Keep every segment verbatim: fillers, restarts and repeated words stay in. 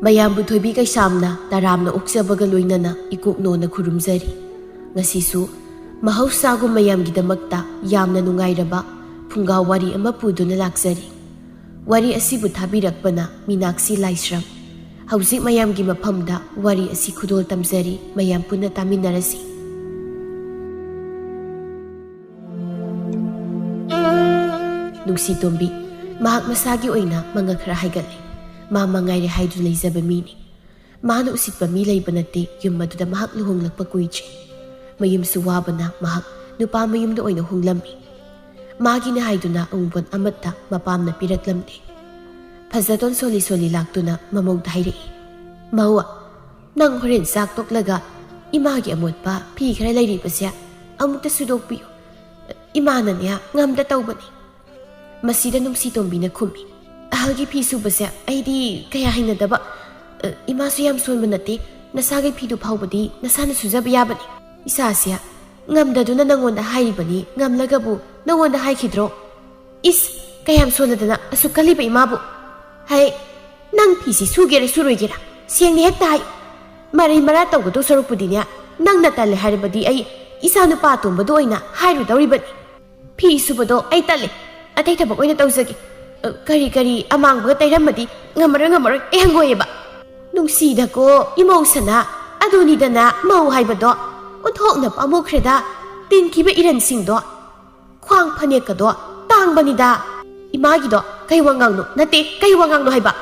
ꯃꯌꯥꯝꯕꯨ ꯊꯣꯏꯕꯤ ꯀꯩꯁꯥꯝꯅ ꯇꯔꯥꯝꯅ ꯑꯣꯛꯆꯕꯒ ꯂꯣꯏꯅꯅ ꯏꯀꯣꯛꯅꯣꯅ ꯈꯨꯔꯨꯝꯖꯔꯤ꯫ ꯉꯁꯤꯁꯨ ꯃꯍꯧꯁꯥꯒꯨꯝ ꯃꯌꯥꯝꯒꯤꯗꯃꯛꯇ ꯌꯥꯝꯅ ꯅꯨꯡꯉꯥꯏꯔꯕ ꯐꯨꯡꯒꯥ ꯋꯥꯔꯤ ꯑꯃ ꯄꯨꯗꯨꯅ ꯂꯥꯛꯆꯔꯤ꯫ ꯋꯥꯔꯤ ꯑꯁꯤꯕꯨ ꯊꯥꯕꯤꯔꯛꯄꯅ ꯃꯤꯅꯥꯛꯁꯤ ꯂꯥꯏꯁ꯭ꯔꯝ꯫ ꯍꯧꯖꯤꯛ ꯃꯌꯥꯝꯒꯤ ꯃꯐꯝꯗ ꯋꯥꯔꯤ ꯑꯁꯤ ꯈꯨꯗꯣꯜ ꯇꯝꯖꯔꯤ, ꯃꯌꯥꯝ ꯄꯨꯟꯅ ꯇꯥꯃꯤꯟꯅꯔꯁꯤ꯫ ꯅꯨꯡꯁꯤꯇꯣꯝꯕꯤ, ꯃꯍꯥꯛ ꯃꯁꯥꯒꯤ ꯑꯣꯏꯅ ꯃꯉꯛ ꯈꯔ ꯍꯥꯏꯒꯠꯂꯦ꯫ ꯃꯥ ꯃꯉꯥꯏꯔꯦ ꯍꯥꯏꯗꯨ ꯂꯩꯖꯕ ꯃꯤꯅꯤ꯫ ꯃꯥꯅ ꯎꯁꯤꯠꯄ ꯃꯤ ꯂꯩꯕ ꯅꯠꯇꯦ ꯌꯨꯝ ꯑꯗꯨꯗ ꯃꯍꯥꯛ ꯂꯨꯍꯣꯡꯂꯛꯄ ꯀꯨꯏꯗ꯭ꯔꯤ꯫ ꯃꯌꯨꯝꯁꯨ ꯋꯥꯕꯅ ꯃꯍꯥꯛ ꯅꯨꯄꯥ ꯃꯌꯨꯝꯗ ꯑꯣꯏꯅ ꯍꯣꯡꯂꯝꯃꯤ꯫ ꯃꯥꯒꯤꯅꯦ ꯍꯥꯏꯗꯨꯅ ꯑꯎꯟꯄꯣꯠ ꯑꯃꯠꯇ ꯃꯄꯥꯝꯅ ꯄꯤꯔꯛꯂꯝꯗꯦ꯫ ꯐꯖꯇꯣꯟ ꯁꯣꯜꯂꯤ ꯁꯣꯜꯂꯤ ꯂꯥꯛꯇꯨꯅ ꯃꯃꯧꯗ ꯍꯥꯏꯔꯛꯏ, "ꯃꯧ, ꯅꯪ ꯍꯣꯔꯦꯟ ꯆꯥꯛ ꯇꯣꯛꯂꯒ ꯏꯃꯥꯒꯤ ꯑꯃꯣꯠꯄ ꯐꯤ ꯈꯔ ꯂꯩꯔꯤꯕꯁꯦ ꯑꯃꯨꯛꯇ ꯁꯨꯗꯣꯛꯄꯤꯌꯨ꯫ ꯏꯃꯥꯅꯅꯦ ꯉꯝꯗ ꯇꯧꯕꯅꯤ꯫" ꯃꯁꯤꯗ ꯅꯨꯡꯁꯤꯇꯣꯝꯕꯤꯅ ꯈꯨꯝꯃꯤ, "ꯑꯍꯜꯒꯤ ꯐꯤ ꯁꯨꯕꯁꯦ ꯑꯩꯗꯤ ꯀꯌꯥ ꯍꯩꯅꯗꯕ꯫ ꯑ, ꯏꯃꯥꯁꯨ ꯌꯥꯝ ꯁꯣꯟꯕ ꯅꯠꯇꯦ, ꯅꯁꯥꯒꯤ ꯐꯤꯗꯨ ꯐꯥꯎꯕꯗꯤ ꯅꯁꯥꯅ ꯁꯨꯖꯕ ꯌꯥꯕꯅꯤ꯫ ꯏꯁꯥꯁꯦ ꯉꯝꯗꯗꯨꯅ ꯅꯪꯉꯣꯟꯗ ꯍꯥꯏꯔꯤꯕꯅꯤ, ꯉꯝꯂꯒꯕꯨ ꯅꯪꯉꯣꯟꯗ ꯍꯥꯏꯈꯤꯗ꯭ꯔꯣ? ꯏꯁ, ꯀꯌꯥꯝ ꯁꯣꯜꯂꯗꯅ ꯑꯁꯨꯛ ꯀꯜꯂꯤꯕ ꯏꯃꯥꯕꯨ꯫ ꯍꯩ, ꯅꯪ ꯐꯤꯁꯤ ꯁꯨꯒꯦꯔꯥ ꯁꯨꯔꯣꯏꯒꯦꯔꯥ ꯁꯦꯡꯅ ꯍꯦꯛꯇ ꯍꯥꯏ꯫ ꯃꯔꯩ ꯃꯔꯥ ꯇꯧꯒꯗꯧ ꯁꯔꯨꯛꯄꯨꯗꯤꯅꯦ, ꯅꯪꯅ ꯇꯜꯂꯦ ꯍꯥꯏꯔꯕꯗꯤ ꯑꯩ ꯏꯆꯥ ꯅꯨꯄꯥ ꯑꯇꯣꯝꯕꯗ ꯑꯣꯏꯅ ꯍꯥꯏꯔꯨꯗꯧꯔꯤꯕꯅꯤ꯫ ꯐꯤ ꯁꯨꯕꯗꯣ ꯑꯩ ꯇꯜꯂꯦ, ꯑꯇꯩ ꯊꯕꯛ ꯑꯣꯏꯅ ꯇꯧꯖꯒꯦ꯫ ꯑ, ꯀꯔꯤ ꯀꯔꯤ ꯑꯃꯥꯡꯕꯒ ꯇꯩꯔꯝꯃꯗꯤ ꯉꯝꯃꯔꯣꯏ, ꯉꯝꯃꯔꯣꯏ, ꯑꯩ ꯍꯪꯒꯣꯏꯑꯦꯕ꯫" ꯅꯨꯡꯁꯤꯗꯀꯣ ꯏꯃꯧ ꯁꯅꯥ, ꯑꯗꯨꯅꯤꯗꯅ ꯃꯧ ꯍꯥꯏꯕꯗꯣ꯫ ꯑꯣꯟꯊꯣꯛꯅ ꯄꯥꯝꯃꯨꯈ꯭ꯔꯦꯗ, ꯇꯤꯟꯈꯤꯕ ꯏꯔꯟꯁꯤꯡꯗꯣ꯫ ꯈ꯭ꯋꯥꯡ ꯐꯅꯦꯛꯀꯗꯣ ꯇꯥꯡꯕꯅꯤꯗ꯫ ꯏꯃꯥꯒꯤꯗꯣ ꯀꯩ ꯋꯥꯉꯥꯡꯅꯣ? ꯅꯠꯇꯦ, ꯀꯩ ꯋꯥꯉꯥꯡꯅꯣ ꯍꯥꯏꯕ?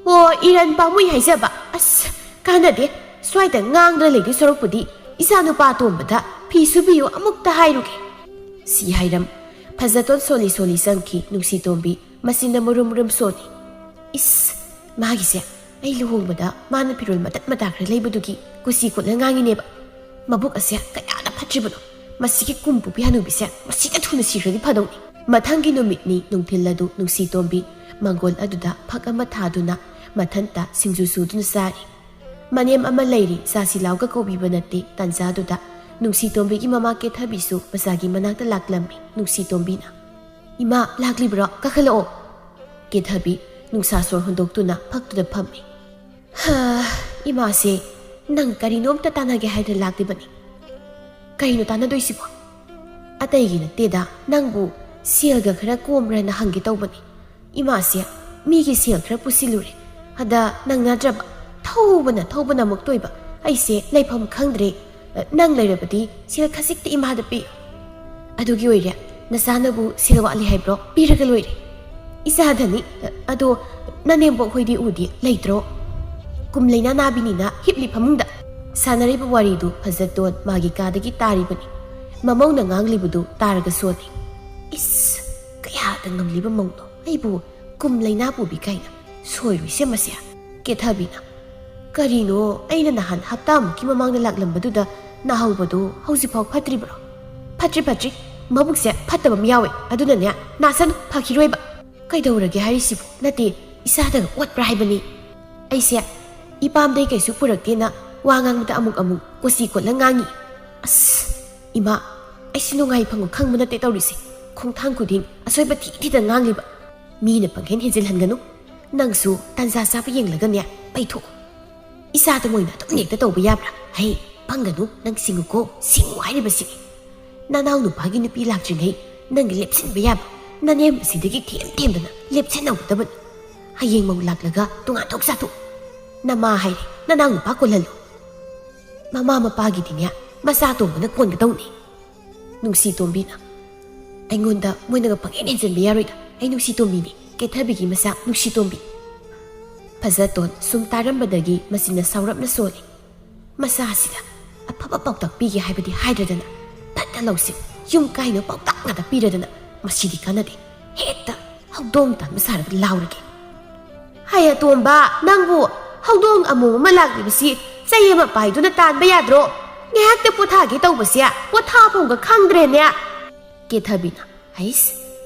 ꯑꯣ, ꯏꯔꯟ ꯄꯥꯝꯃꯨꯏ ꯍꯥꯏꯖꯕ꯫ ꯑꯁ, ꯀꯥꯟꯅꯗꯦ꯫ ꯁ꯭ꯋꯥꯏꯗ ꯉꯥꯡꯗꯅ ꯂꯩꯗꯣꯏ ꯁꯔꯨꯛꯄꯨꯗꯤ ꯏꯆꯥ ꯅꯨꯄꯥ ꯑꯇꯣꯝꯕꯗ ꯐꯤ ꯁꯨꯕꯤꯌꯨ ꯑꯃꯨꯛꯇ ꯍꯥꯏꯔꯨꯒꯦ꯫ ꯁꯤ ꯍꯥꯏꯔꯝ ꯐꯖꯇꯣꯟ ꯁꯣꯜꯂꯤ ꯁꯣꯜꯂꯤ ꯆꯪꯈꯤ ꯅꯨꯡꯁꯤꯇꯣꯝꯕꯤ꯫ ꯃꯆꯤꯟꯅ ꯃꯨꯔꯨꯝ ꯃꯨꯔꯨꯝ ꯁꯣꯜꯂꯤ꯫ ꯏꯁ, ꯃꯥꯒꯤꯁꯦ ꯑꯩ ꯂꯨꯍꯣꯡꯕꯗ ꯃꯥꯅ ꯐꯤꯔꯣꯜ ꯃꯇꯠ ꯃꯇꯥ ꯈꯔ ꯂꯩꯕꯗꯨꯒꯤ ꯀꯨꯁꯤ ꯀꯨꯠꯂ ꯉꯥꯡꯉꯤꯅꯦꯕ꯫ ꯃꯕꯨꯛ ꯑꯁꯦ ꯀꯌꯥꯅ ꯐꯠꯇ꯭ꯔꯤꯕꯅꯣ꯫ ꯃꯁꯤꯒꯤ ꯀꯨꯝ ꯄꯨꯕꯤ ꯍꯅꯨꯕꯤꯁꯦ ꯃꯁꯤꯗ ꯊꯨꯅ ꯁꯤꯈ꯭ꯔꯗꯤ ꯐꯗꯧꯅꯤ꯫ ꯃꯊꯪꯒꯤ ꯅꯨꯃꯤꯠꯅꯤ ꯅꯨꯡꯊꯤꯜ ꯑꯗꯨ ꯅꯨꯡꯁꯤꯇꯣꯝꯕꯤ ꯃꯪꯒꯣꯜ ꯑꯗꯨꯗ ꯐꯛ ꯑꯃ ꯊꯥꯗꯨꯅ ꯃꯊꯟꯇ ꯁꯤꯡꯖꯨ ꯁꯨꯗꯨꯅ ꯆꯥꯔꯤ꯫ ꯃꯅꯦꯝ ꯑꯃ ꯂꯩꯔꯤ, ꯆꯥꯁꯤ ꯂꯥꯎꯒ ꯀꯧꯕꯤꯕ ꯅꯠꯇꯦ꯫ ꯇꯥꯟꯖꯥꯗꯨꯗ ꯅꯨꯡꯁꯤꯇꯣꯝꯕꯤꯒꯤ ꯃꯃꯥ ꯀꯦꯊꯕꯤꯁꯨ ꯃꯆꯥꯒꯤ ꯃꯅꯥꯛꯇ ꯂꯥꯛꯂꯝꯃꯤ꯫ ꯅꯨꯡꯁꯤꯇꯣꯝꯕꯤꯅ, "ꯏꯃꯥ, ꯂꯥꯛꯂꯤꯕ꯭ꯔꯣ? ꯀꯥꯈꯠꯂꯛꯑꯣ꯫" ꯀꯦꯊꯕꯤ ꯅꯨꯡꯁꯥ ꯁꯣꯔ ꯍꯣꯟꯗꯣꯛꯇꯨꯅ ꯐꯛꯇꯨꯗ ꯐꯝꯃꯤ꯫ ꯍꯥ, ꯏꯃꯥꯁꯦ ꯅꯪ ꯀꯔꯤꯅꯣꯝꯇ ꯇꯥꯟꯅꯒꯦ ꯍꯥꯏꯗꯅ ꯂꯥꯛꯂꯤꯕꯅꯤ꯫ ꯀꯩꯅꯣ ꯇꯥꯟꯅꯗꯣꯏꯁꯤꯕꯣ? ꯑꯇꯩꯒꯤ ꯅꯠꯇꯦꯗ, ꯅꯪꯕꯨ ꯁꯦꯜꯒ ꯈꯔ ꯀꯣꯝꯕ꯭ꯔꯅ ꯍꯪꯒꯦ ꯇꯧꯕꯅꯤ꯫ ꯏꯃꯥꯁꯦ ꯃꯤꯒꯤ ꯁꯦꯜ ꯈꯔ ꯄꯨꯁꯤꯜꯂꯨꯔꯦ꯫ ꯑꯗ ꯅꯪ ꯅꯠꯇ꯭ꯔꯕ ꯊꯧꯕꯅ ꯊꯧꯕꯅ ꯑꯃꯨꯛ ꯇꯣꯏꯕ꯫ ꯑꯩꯁꯦ ꯂꯩꯐꯝ ꯈꯪꯗ꯭ꯔꯦ꯫ ꯅꯪ ꯂꯩꯔꯕꯗꯤ ꯁꯦꯜ ꯈꯖꯤꯛꯇ ꯏꯃꯥꯗ ꯄꯤ꯫ ꯑꯗꯨꯒꯤ ꯑꯣꯏꯔꯦ, ꯅꯆꯥꯅꯕꯨ ꯁꯦꯜ ꯋꯥꯠꯂꯤ ꯍꯥꯏꯕ꯭ꯔꯣ? ꯄꯤꯔꯒ ꯂꯣꯏꯔꯦ꯫ ꯏꯆꯥꯗꯅꯤ꯫ ꯑꯗꯣ ꯅꯅꯦꯝꯕꯣꯛ ꯍꯣꯏꯗꯤ ꯎꯗꯦ, ꯂꯩꯇ꯭ꯔꯣ? ꯀꯨꯝ ꯂꯩꯅꯥ ꯅꯥꯕꯤꯅꯤꯅ ꯍꯤꯞꯂꯤ ꯐꯃꯨꯡꯗ꯫ ꯁꯥꯟꯅꯔꯤꯕ ꯋꯥꯔꯤꯗꯨ ꯐꯖꯇꯣꯟ ꯃꯥꯒꯤ ꯀꯥꯗꯒꯤ ꯇꯥꯔꯤꯕꯅꯤ꯫ ꯃꯃꯧꯅ ꯉꯥꯡꯂꯤꯕꯗꯨ ꯇꯥꯔꯒ ꯁꯣꯜꯂꯤ꯫ ꯏꯁ, ꯀꯌꯥꯗ ꯉꯝꯂꯤꯕ ꯃꯧꯅꯣ? ꯑꯩꯕꯨ ꯀꯨꯝ ꯂꯩꯅꯥ ꯄꯨꯕꯤ ꯀꯥꯏꯅ꯫ ꯁꯣꯏꯔꯣꯏꯁꯦ ꯃꯁꯦ꯫ ꯀꯦꯊꯕꯤꯅ, ꯀꯔꯤꯅꯣ, ꯑꯩꯅ ꯅꯍꯥꯟ ꯍꯞꯇꯥꯃꯨꯛꯀꯤ ꯃꯃꯥꯡꯗ ꯂꯥꯛꯂꯝꯕꯗꯨꯗ ꯅꯥꯍꯧꯕꯗꯨ ꯍꯧꯖꯤꯛꯐꯥꯎ ꯐꯠꯇ꯭ꯔꯤꯕ꯭ꯔꯣ? ꯐꯠꯇ꯭ꯔꯤ, ꯐꯠꯇ꯭ꯔꯤ꯫ ꯃꯕꯨꯛꯁꯦ ꯐꯠꯇꯕ ꯑꯃ ꯌꯥꯎꯋꯦ, ꯑꯗꯨꯅꯅꯦ ꯅꯥꯁꯅꯨ, ꯐꯈꯤꯔꯣꯏꯕ꯫ ꯀꯩꯗꯧꯔꯒꯦ ꯍꯥꯏꯔꯤꯁꯤꯕꯨ? ꯅꯠꯇꯦ, ꯏꯁꯥꯗꯒ ꯑꯣꯠꯄ꯭ꯔꯥ ꯍꯥꯏꯕꯅꯤ꯫ ꯑꯩꯁꯦ ꯏꯄꯥꯝꯗꯩ ꯀꯩꯁꯨ ꯄꯨꯔꯛꯇꯦꯅ ꯋꯥ ꯉꯥꯡꯕꯗ ꯑꯃꯨꯛ ꯑꯃꯨꯛ ꯀꯣꯆꯤ ꯀꯣꯠꯂ ꯉꯥꯡꯉꯤ꯫ ꯑꯁ, ꯏꯃꯥ, ꯑꯩꯁꯤ ꯅꯨꯡꯉꯥꯏ ꯐꯪꯕ ꯈꯪꯕ ꯅꯠꯇꯦ ꯇꯧꯔꯤꯁꯦ꯫ ꯈꯣꯡꯊꯥꯡ ꯈꯨꯗꯤꯡ ꯑꯁꯣꯏꯕ ꯊꯤ ꯊꯤꯗ ꯉꯥꯡꯂꯤꯕ꯫ ꯃꯤꯅ ꯄꯪꯍꯦꯟ ꯍꯦꯟꯖꯤꯜꯍꯟꯒꯅꯨ꯫ ꯅꯪꯁꯨ ꯇꯟꯖꯥ ꯆꯥꯕ ꯌꯦꯡꯂꯒꯅꯦ ꯄꯩꯊꯣꯛꯑꯣ꯫ ꯏꯆꯥꯗ ꯃꯣꯏꯅ ꯑꯗꯨꯝ ꯍꯦꯛꯇ ꯇꯧꯕ ꯌꯥꯕ꯭ꯔꯥ? ꯍꯩ, ꯄꯪꯒꯅꯨ, ꯅꯪ ꯁꯤꯡꯉꯨꯀꯣ, ꯁꯤꯡꯉꯨ ꯍꯥꯏꯔꯤꯕꯁꯤꯅꯤ꯫ ꯅꯅꯥꯎ ꯅꯨꯄꯥꯒꯤ ꯅꯨꯄꯤ ꯂꯥꯛꯇ꯭ꯔꯤꯉꯩ ꯅꯪꯒꯤ ꯂꯦꯞꯁꯤꯟꯕ ꯌꯥꯕ ꯅꯅꯦꯝꯕꯁꯤꯗꯒꯤ ꯊꯦꯝ ꯊꯦꯝꯗꯅ ꯂꯦꯞꯁꯤꯟꯍꯧꯒꯗꯕꯅꯤ꯫ ꯍꯌꯦꯡ ꯃꯧ ꯂꯥꯛꯂꯒ ꯇꯣꯉꯥꯟ ꯊꯣꯛ ꯆꯥꯊꯣꯛ꯫ ꯅꯃꯥ ꯍꯥꯏꯔꯦ, ꯅꯅꯥꯎ ꯅꯨꯄꯥ ꯀꯣꯜꯍꯜꯂꯨ꯫ ꯃꯃꯥ ꯃꯄꯥꯒꯤꯗꯤꯅꯦ ꯃꯆꯥ ꯇꯣꯝꯕꯅ ꯀꯣꯟꯒꯗꯧꯅꯤ꯫ ꯅꯨꯡꯁꯤ ꯇꯣꯝꯕꯤꯅ, ꯑꯩꯉꯣꯟꯗ ꯃꯣꯏꯅꯒ ꯄꯪꯍꯦꯟ ꯍꯦꯟꯖꯤꯟꯕ ꯌꯥꯔꯣꯏꯗ꯫ ꯑꯩ ꯅꯨꯡꯁꯤ ꯇꯣꯝꯕꯤꯅꯤ, ꯀꯦꯊꯕꯤꯒꯤ ꯃꯆꯥ ꯅꯨꯡꯁꯤ ꯇꯣꯝꯕꯤ꯫ ꯐꯖꯇꯣꯟ ꯁꯨꯝ ꯇꯥꯔꯝꯕꯗꯒꯤ ꯃꯆꯤꯟꯅ ꯁꯥꯎꯔꯞꯅ ꯁꯣꯜꯂꯤ꯫ ꯃꯆꯥꯁꯤꯗ ꯑꯐꯕ ꯄꯥꯎꯇꯥꯛ ꯄꯤꯒꯦ ꯍꯥꯏꯕꯗꯤ ꯍꯥꯏꯗ꯭ꯔꯗꯅ, ꯐꯠꯇ ꯂꯧꯁꯤꯡ, ꯌꯨꯝ ꯀꯥꯏꯅ ꯄꯥꯎꯇꯥꯛ ꯉꯥꯛꯇ ꯄꯤꯔꯗꯅ, ꯃꯁꯤꯗꯤ ꯀꯥꯟꯅꯗꯦ꯫ ꯍꯦꯛꯇ ꯍꯧꯗꯣꯡ ꯇꯥꯟꯕ ꯁꯥꯔꯒ ꯂꯥꯎꯔꯒꯦ꯫ ꯍꯩ ꯑꯇꯣꯝꯕ, ꯅꯪꯕꯨ ꯍꯧꯗꯣꯡ ꯑꯃꯣꯝ ꯑꯃ ꯂꯥꯛꯂꯤꯕꯁꯤ ꯆꯩ ꯑꯃ ꯄꯥꯏꯗꯨꯅ ꯇꯥꯟꯕ ꯌꯥꯗ꯭ꯔꯣ? ꯉꯥꯏꯍꯥꯛꯇ ꯄꯣꯊꯥꯒꯦ ꯇꯧꯕꯁꯦ ꯄꯣꯊꯥꯐꯝꯒ ꯈꯪꯗ꯭ꯔꯦꯅꯦ꯫ ꯀꯦꯊꯕꯤꯅ, ꯍꯩꯁ,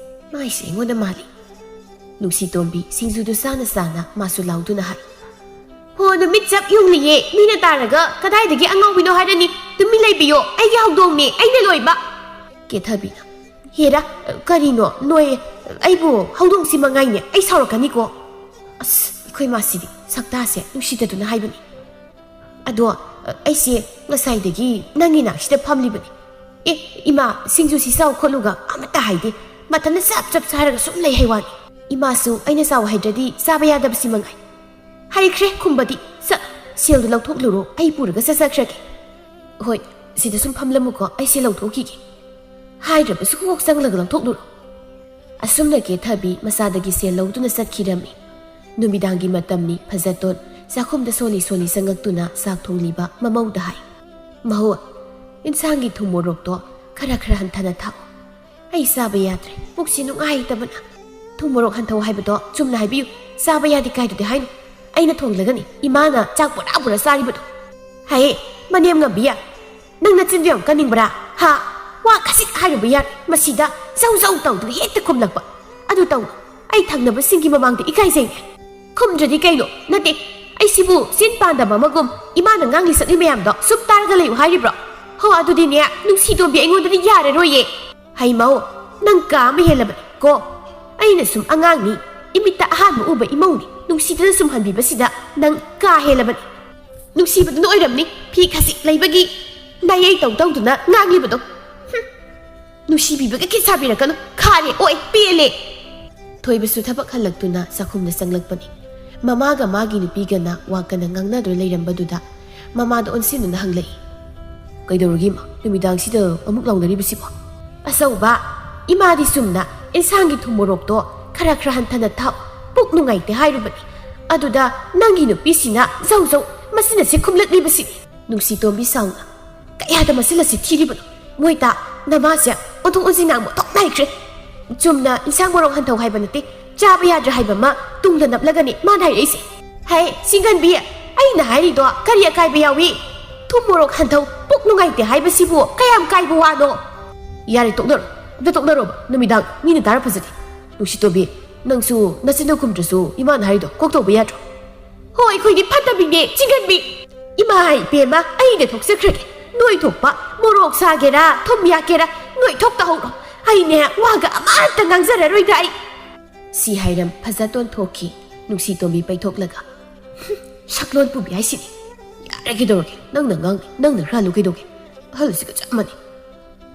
ꯃꯥꯏꯁꯦ ꯑꯩꯉꯣꯟꯗ ꯃꯥꯜꯂꯤ꯫ ꯅꯨꯡꯁꯤꯇꯣꯝꯕꯤ ꯁꯤꯡꯖꯨꯗꯨ ꯆꯥꯅ ꯆꯥꯅ ꯃꯥꯁꯨ ꯂꯥꯎꯗꯨꯅ ꯍꯥꯏ, ꯍꯣ, ꯅꯨꯃꯤꯠ ꯆꯞ ꯌꯨꯡꯂꯤꯌꯦ, ꯃꯤꯅ ꯇꯥꯔꯒ ꯀꯗꯥꯏꯗꯒꯤ ꯑꯉꯥꯎꯕꯤꯅꯣ ꯍꯥꯏꯔꯅꯤ꯫ ꯇꯨꯃꯤꯟ ꯂꯩꯕꯤꯌꯣ, ꯑꯩꯒꯤ ꯍꯧꯗꯣꯡꯅꯦ, ꯑꯩꯅ ꯂꯣꯏꯕ꯫ ꯀꯦꯊꯕꯤꯅ, ꯍꯦꯔꯥ, ꯀꯔꯤꯅꯣ ꯅꯣꯏ? ꯑꯩꯕꯨ ꯍꯧꯗꯣꯡꯁꯤ ꯃꯉꯥꯏꯅꯦ, ꯑꯩ ꯁꯥꯎꯔꯛꯀꯅꯤꯀꯣ꯫ ꯑꯁ, ꯑꯩꯈꯣꯏ ꯃꯥꯁꯤꯗꯤ ꯁꯛꯇꯥꯁꯦ ꯅꯨꯡꯁꯤꯗꯗꯨꯅ ꯍꯥꯏꯕꯅꯤ꯫ "ꯑꯗꯣ, ꯑꯩꯁꯦ ꯉꯁꯥꯏꯗꯒꯤ ꯅꯪꯒꯤ ꯅꯥꯛꯁꯤꯗ ꯐꯝꯂꯤꯕꯅꯤ꯫ ꯑꯦ, ꯏꯃꯥ, ꯁꯤꯡꯖꯨꯁꯤ ꯆꯥꯎ ꯈꯣꯠꯂꯨꯒ ꯑꯃꯠꯇ ꯍꯥꯏꯗꯦ꯫ ꯃꯊꯟꯇ ꯆꯞ ꯆꯞ ꯆꯥꯔꯒ ꯁꯨꯝ ꯂꯩ ꯍꯥꯏ ꯋꯥꯅꯤ꯫ ꯏꯃꯥꯁꯨ ꯑꯩꯅ ꯆꯥꯎ ꯍꯥꯏꯗ꯭ꯔꯗꯤ ꯆꯥꯕ ꯌꯥꯗꯕꯁꯤ ꯃꯉꯥꯏ꯫ ꯍꯩꯈ꯭ꯔꯦ ꯈꯨꯝꯕꯗꯤ꯫ ꯁꯠ, ꯁꯦꯜꯗꯨ ꯂꯧꯊꯣꯛꯂꯨꯔꯣ, ꯑꯩ ꯄꯨꯔꯒ ꯆꯠꯆꯈ꯭ꯔꯒꯦ꯫" "ꯍꯣꯏ, ꯁꯤꯗ ꯁꯨꯝ ꯐꯝꯂꯝꯃꯨꯀꯣ, ꯑꯩ ꯁꯦꯜ ꯂꯧꯊꯣꯛꯈꯤꯒꯦ꯫" ꯍꯥꯏꯗ꯭ꯔꯕꯁꯨ ꯀꯣꯛ ꯆꯪꯂꯒ ꯂꯧꯊꯣꯛꯂꯨꯔꯣ꯫ ꯑꯁꯨꯝꯅ ꯀꯦꯊꯕꯤ ꯃꯆꯥꯗꯒꯤ ꯁꯦꯜ ꯂꯧꯗꯨꯅ ꯆꯠꯈꯤꯔꯝꯃꯤ꯫ ꯅꯨꯃꯤꯗꯥꯡꯒꯤ ꯃꯇꯝꯅꯤ꯫ ꯐꯖꯇꯣꯟ ꯆꯥꯛꯈꯨꯝꯗ ꯁꯣꯜꯂꯤ ꯁꯣꯜꯂꯤ ꯆꯪꯉꯛꯇꯨꯅ ꯆꯥꯛ ꯊꯣꯡꯂꯤꯕ ꯃꯃꯧꯗ ꯍꯥꯏ, "ꯃꯍꯧ, ꯏꯟꯁꯥꯡꯒꯤ ꯊꯨꯝ ꯃꯣꯔꯣꯛꯇꯣ ꯈꯔ ꯈꯔ ꯍꯟꯊꯅ ꯊꯥꯛꯎ꯫ ꯑꯩ ꯆꯥꯕ ꯌꯥꯗ꯭ꯔꯦ, ꯄꯨꯛꯁꯤ ꯅꯨꯡꯉꯥꯏꯇꯕꯅ꯫" "ꯊꯨꯝ ꯃꯣꯔꯣꯛ ꯍꯟꯊꯧ ꯍꯥꯏꯕꯗꯣ ꯆꯨꯝꯅ ꯍꯥꯏꯕꯤꯌꯨ, ꯆꯥꯕ ꯌꯥꯗꯦ ꯀꯥꯏꯗꯨꯗꯤ ꯍꯥꯏꯅꯨ꯫ ꯑꯩꯅ ꯊꯣꯡꯂꯒꯅꯤ ꯏꯃꯥꯅ ꯆꯥꯛ ꯕꯣꯔꯥ ꯕꯣꯔꯥ ꯆꯥꯔꯤꯕꯗꯣ꯫" "ꯍꯥꯏꯌꯦ, ꯃꯅꯦꯝ ꯉꯝꯕꯤ, ꯅꯪ ꯅꯆꯤꯟꯗꯨ ꯌꯥꯝ ꯀꯟꯅꯤꯡꯕ꯭ꯔꯥ? ꯍꯥ? ꯋꯥ ꯈꯖꯤꯛ ꯍꯥꯏꯔꯨꯕ ꯌꯥꯔꯦ, ꯃꯁꯤꯗ ꯖꯧ ꯖꯧ ꯇꯧꯗꯨꯅ ꯍꯦꯛꯇ ꯈꯨꯝꯂꯛꯄ꯫ ꯑꯗꯨ ꯇꯧꯅꯨ, ꯑꯩ ꯊꯪꯅꯕꯁꯤꯡꯒꯤ ꯃꯃꯥꯡꯗ ꯏꯀꯥꯏꯖꯩꯅꯦ꯫" "ꯈꯨꯝꯗ꯭ꯔꯗꯤ ꯀꯩꯅꯣ? ꯅꯠꯇꯦ, ꯑꯩꯁꯤꯕꯨ ꯆꯤꯟ ꯄꯥꯟꯗꯕ ꯑꯃꯒꯨꯝ ꯏꯃꯥꯅ ꯉꯥꯡꯂꯤ ꯁꯛꯂꯤ ꯃꯌꯥꯝꯗꯣ ꯁꯨꯝ ꯇꯥꯔꯒ ꯂꯩꯌꯨ ꯍꯥꯏꯔꯤꯕ꯭ꯔꯣ? ꯍꯣ, ꯑꯗꯨꯗꯤꯅꯦ, ꯅꯨꯡꯁꯤꯇꯣꯝꯕꯤ, ꯑꯩꯉꯣꯟꯗꯗꯤ ꯌꯥꯔꯔꯣꯏꯌꯦ꯫" "ꯍꯩ ꯃꯧ, ꯅꯪ ꯀꯥ ꯑꯃ ꯍꯦꯜꯂꯕꯅꯤ ꯀꯣ꯫ ꯑꯩꯅ ꯁꯨꯝ ꯑꯉꯥꯡꯅꯤ, ꯏꯃꯤꯠꯇ ꯑꯍꯥꯟꯕ ꯎꯕ ꯏꯃꯧꯅꯤ, ꯅꯨꯡꯁꯤꯗꯅ ꯁꯨꯝ ꯍꯟꯕꯤꯕꯁꯤꯗ ꯅꯪ ꯀꯥ ꯍꯦꯜꯂꯕꯅꯤ꯫" "ꯅꯨꯡꯁꯤꯕꯗꯨꯅ ꯑꯣꯏꯔꯝꯅꯤ, ꯐꯤ ꯈꯖꯤꯛ ꯂꯩꯕꯒꯤ ꯅꯌꯥꯏ ꯇꯧ ꯇꯧꯗꯨꯅ ꯉꯥꯡꯂꯤꯕꯗꯣ꯫ ꯍꯨꯝ, ꯅꯨꯡꯁꯤꯕꯤꯕꯒ ꯈꯤꯠ ꯁꯥꯕꯤꯔꯛꯀꯅꯨ, ꯈꯥꯔꯦ, ꯑꯣꯏ, ꯄꯦꯜꯂꯦ꯫" ꯊꯣꯏꯕꯁꯨ ꯊꯕꯛ ꯍꯜꯂꯛꯇꯨꯅ ꯆꯥꯛꯈꯨꯝꯗ ꯆꯪꯂꯛꯄꯅꯤ꯫ ꯃꯃꯥꯒ ꯃꯥꯒꯤ ꯅꯨꯄꯤꯒꯅ ꯋꯥ ꯀꯟꯅ ꯉꯥꯡꯅꯗꯨꯅ ꯂꯩꯔꯝꯕꯗꯨꯗ ꯃꯃꯥꯗ ꯑꯣꯟꯁꯤꯟꯗꯨꯅ ꯍꯪꯂꯛꯏ, "ꯀꯩꯗꯧꯔꯒꯦ ꯏꯃꯥ, ꯅꯨꯃꯤꯗꯥꯡꯁꯤꯗ ꯑꯃꯨꯛ ꯂꯥꯎꯅꯔꯤꯕꯁꯤꯕꯣ?" "ꯑꯆꯧꯕ, ꯏꯃꯥꯗꯤ ꯆꯨꯝꯅ ꯏꯟꯁꯥꯡꯒꯤ ꯊꯨꯝ ꯃꯣꯔꯣꯛꯇꯣ ꯈꯔ ꯈꯔ ꯍꯟꯊꯅ ꯊꯥꯛꯎ, ꯄꯨꯛ ꯅꯨꯡꯉꯥꯏꯇꯦ ꯍꯥꯏꯔꯨꯕꯅꯤ꯫ ꯑꯗꯨꯗ ꯅꯪꯒꯤ ꯅꯨꯄꯤꯁꯤꯅ ꯖꯧ ꯖꯧ ꯃꯆꯤꯟ ꯑꯁꯤ ꯈꯨꯝꯂꯛꯂꯤꯕꯁꯤꯅꯤ꯫" ꯅꯨꯡꯁꯤꯇꯣꯝꯕꯤ ꯁꯥꯎꯅ, "ꯀꯌꯥꯗ ꯃꯆꯤꯜ ꯑꯁꯤ ꯊꯤꯔꯤꯕꯅꯣ? ꯃꯣꯏꯇꯥ, ꯅꯃꯥꯁꯦ ꯑꯣꯟꯊꯣꯛ ꯑꯣꯟꯁꯤꯟ ꯉꯥꯡꯕ ꯊꯣꯛ ꯅꯥꯏꯈ꯭ꯔꯦ꯫ ꯆꯨꯝꯅ ꯏꯟꯁꯥꯡ ꯃꯣꯔꯣꯛ ꯍꯟꯊꯧ ꯍꯥꯏꯕ ꯅꯠꯇꯦ, ꯆꯥꯕ ꯌꯥꯗ꯭ꯔꯦ ꯍꯥꯏꯕ ꯑꯃ ꯇꯨꯡꯗ ꯅꯞꯂꯒꯅꯤ ꯃꯥꯅ ꯍꯥꯏꯔꯛꯏꯁꯦ꯫ ꯍꯦ, ꯆꯤꯡꯒꯟꯕꯤ, ꯑꯩꯅ ꯍꯥꯏꯔꯤꯗꯣ ꯀꯔꯤ ꯑꯀꯥꯏꯕ ꯌꯥꯎꯏ? ꯊꯨꯝ ꯃꯣꯔꯣꯛ ꯍꯟꯊꯧ, ꯄꯨꯛ ꯅꯨꯡꯉꯥꯏꯇꯦ ꯍꯥꯏꯕꯁꯤꯕꯨ ꯀꯌꯥꯝ ꯀꯥꯏꯕ ꯋꯥꯅꯣ?" "ꯌꯥꯔꯦ, ꯇꯣꯛꯅꯔꯣ, ꯑꯝꯇ ꯇꯣꯛꯅꯔꯣꯕ, ꯅꯨꯃꯤꯗꯥꯡ ꯃꯤꯅ ꯇꯥꯔ ꯐꯖꯗꯦ꯫ ꯅꯨꯡꯁꯤꯇꯣꯝꯕꯤ, ꯅꯪꯁꯨ ꯅꯆꯤꯟꯗꯣ ꯈꯨꯝꯗ꯭ꯔꯁꯨ ꯏꯃꯥꯅ ꯍꯥꯏꯔꯤꯗꯣ ꯀꯣꯛ ꯇꯧꯕ ꯌꯥꯗ꯭ꯔꯣ?" "ꯍꯣ, ꯑꯩꯈꯣꯏꯗꯤ ꯐꯠꯇꯕꯤꯅꯦ, ꯆꯤꯡꯒꯟꯕꯤ꯫ ꯏꯃꯥ ꯏꯕꯦꯝꯃ, ꯑꯩꯗ ꯊꯣꯛꯆꯈ꯭ꯔꯒꯦ꯫ ꯅꯣꯏ ꯊꯣꯛꯄ ꯃꯣꯔꯣꯛ ꯁꯥꯒꯦꯔꯥ, ꯊꯨꯝ ꯌꯥꯛꯀꯦꯔꯥ, ꯅꯣꯏ ꯊꯣꯛ ꯇꯧꯍꯧꯔꯣ꯫ ꯑꯩꯅꯦ ꯋꯥꯒ ꯑꯃꯠꯇ ꯉꯥꯡꯖꯔꯔꯣꯏꯗ ꯑꯩ꯫" ꯁꯤ ꯍꯥꯏꯔꯝ ꯐꯖꯇꯣꯟ ꯊꯣꯛꯈꯤ꯫ ꯅꯨꯡꯁꯤꯇꯣꯝꯕꯤ ꯄꯩꯊꯣꯛꯂꯒ, ꯁꯛꯂꯣꯟ ꯄꯨꯕꯤ ꯍꯥꯏꯁꯤꯗꯤ꯫ ꯌꯥꯔꯦ, ꯀꯩꯗꯧꯔꯒꯦ? ꯅꯪꯅ ꯉꯥꯡ, ꯅꯪꯅ ꯍꯨꯔꯥꯜꯂꯨ ꯀꯩꯗꯧꯒꯦ? ꯑꯍꯜꯁꯤꯒ ꯆꯞ ꯃꯥꯟꯅꯩ꯫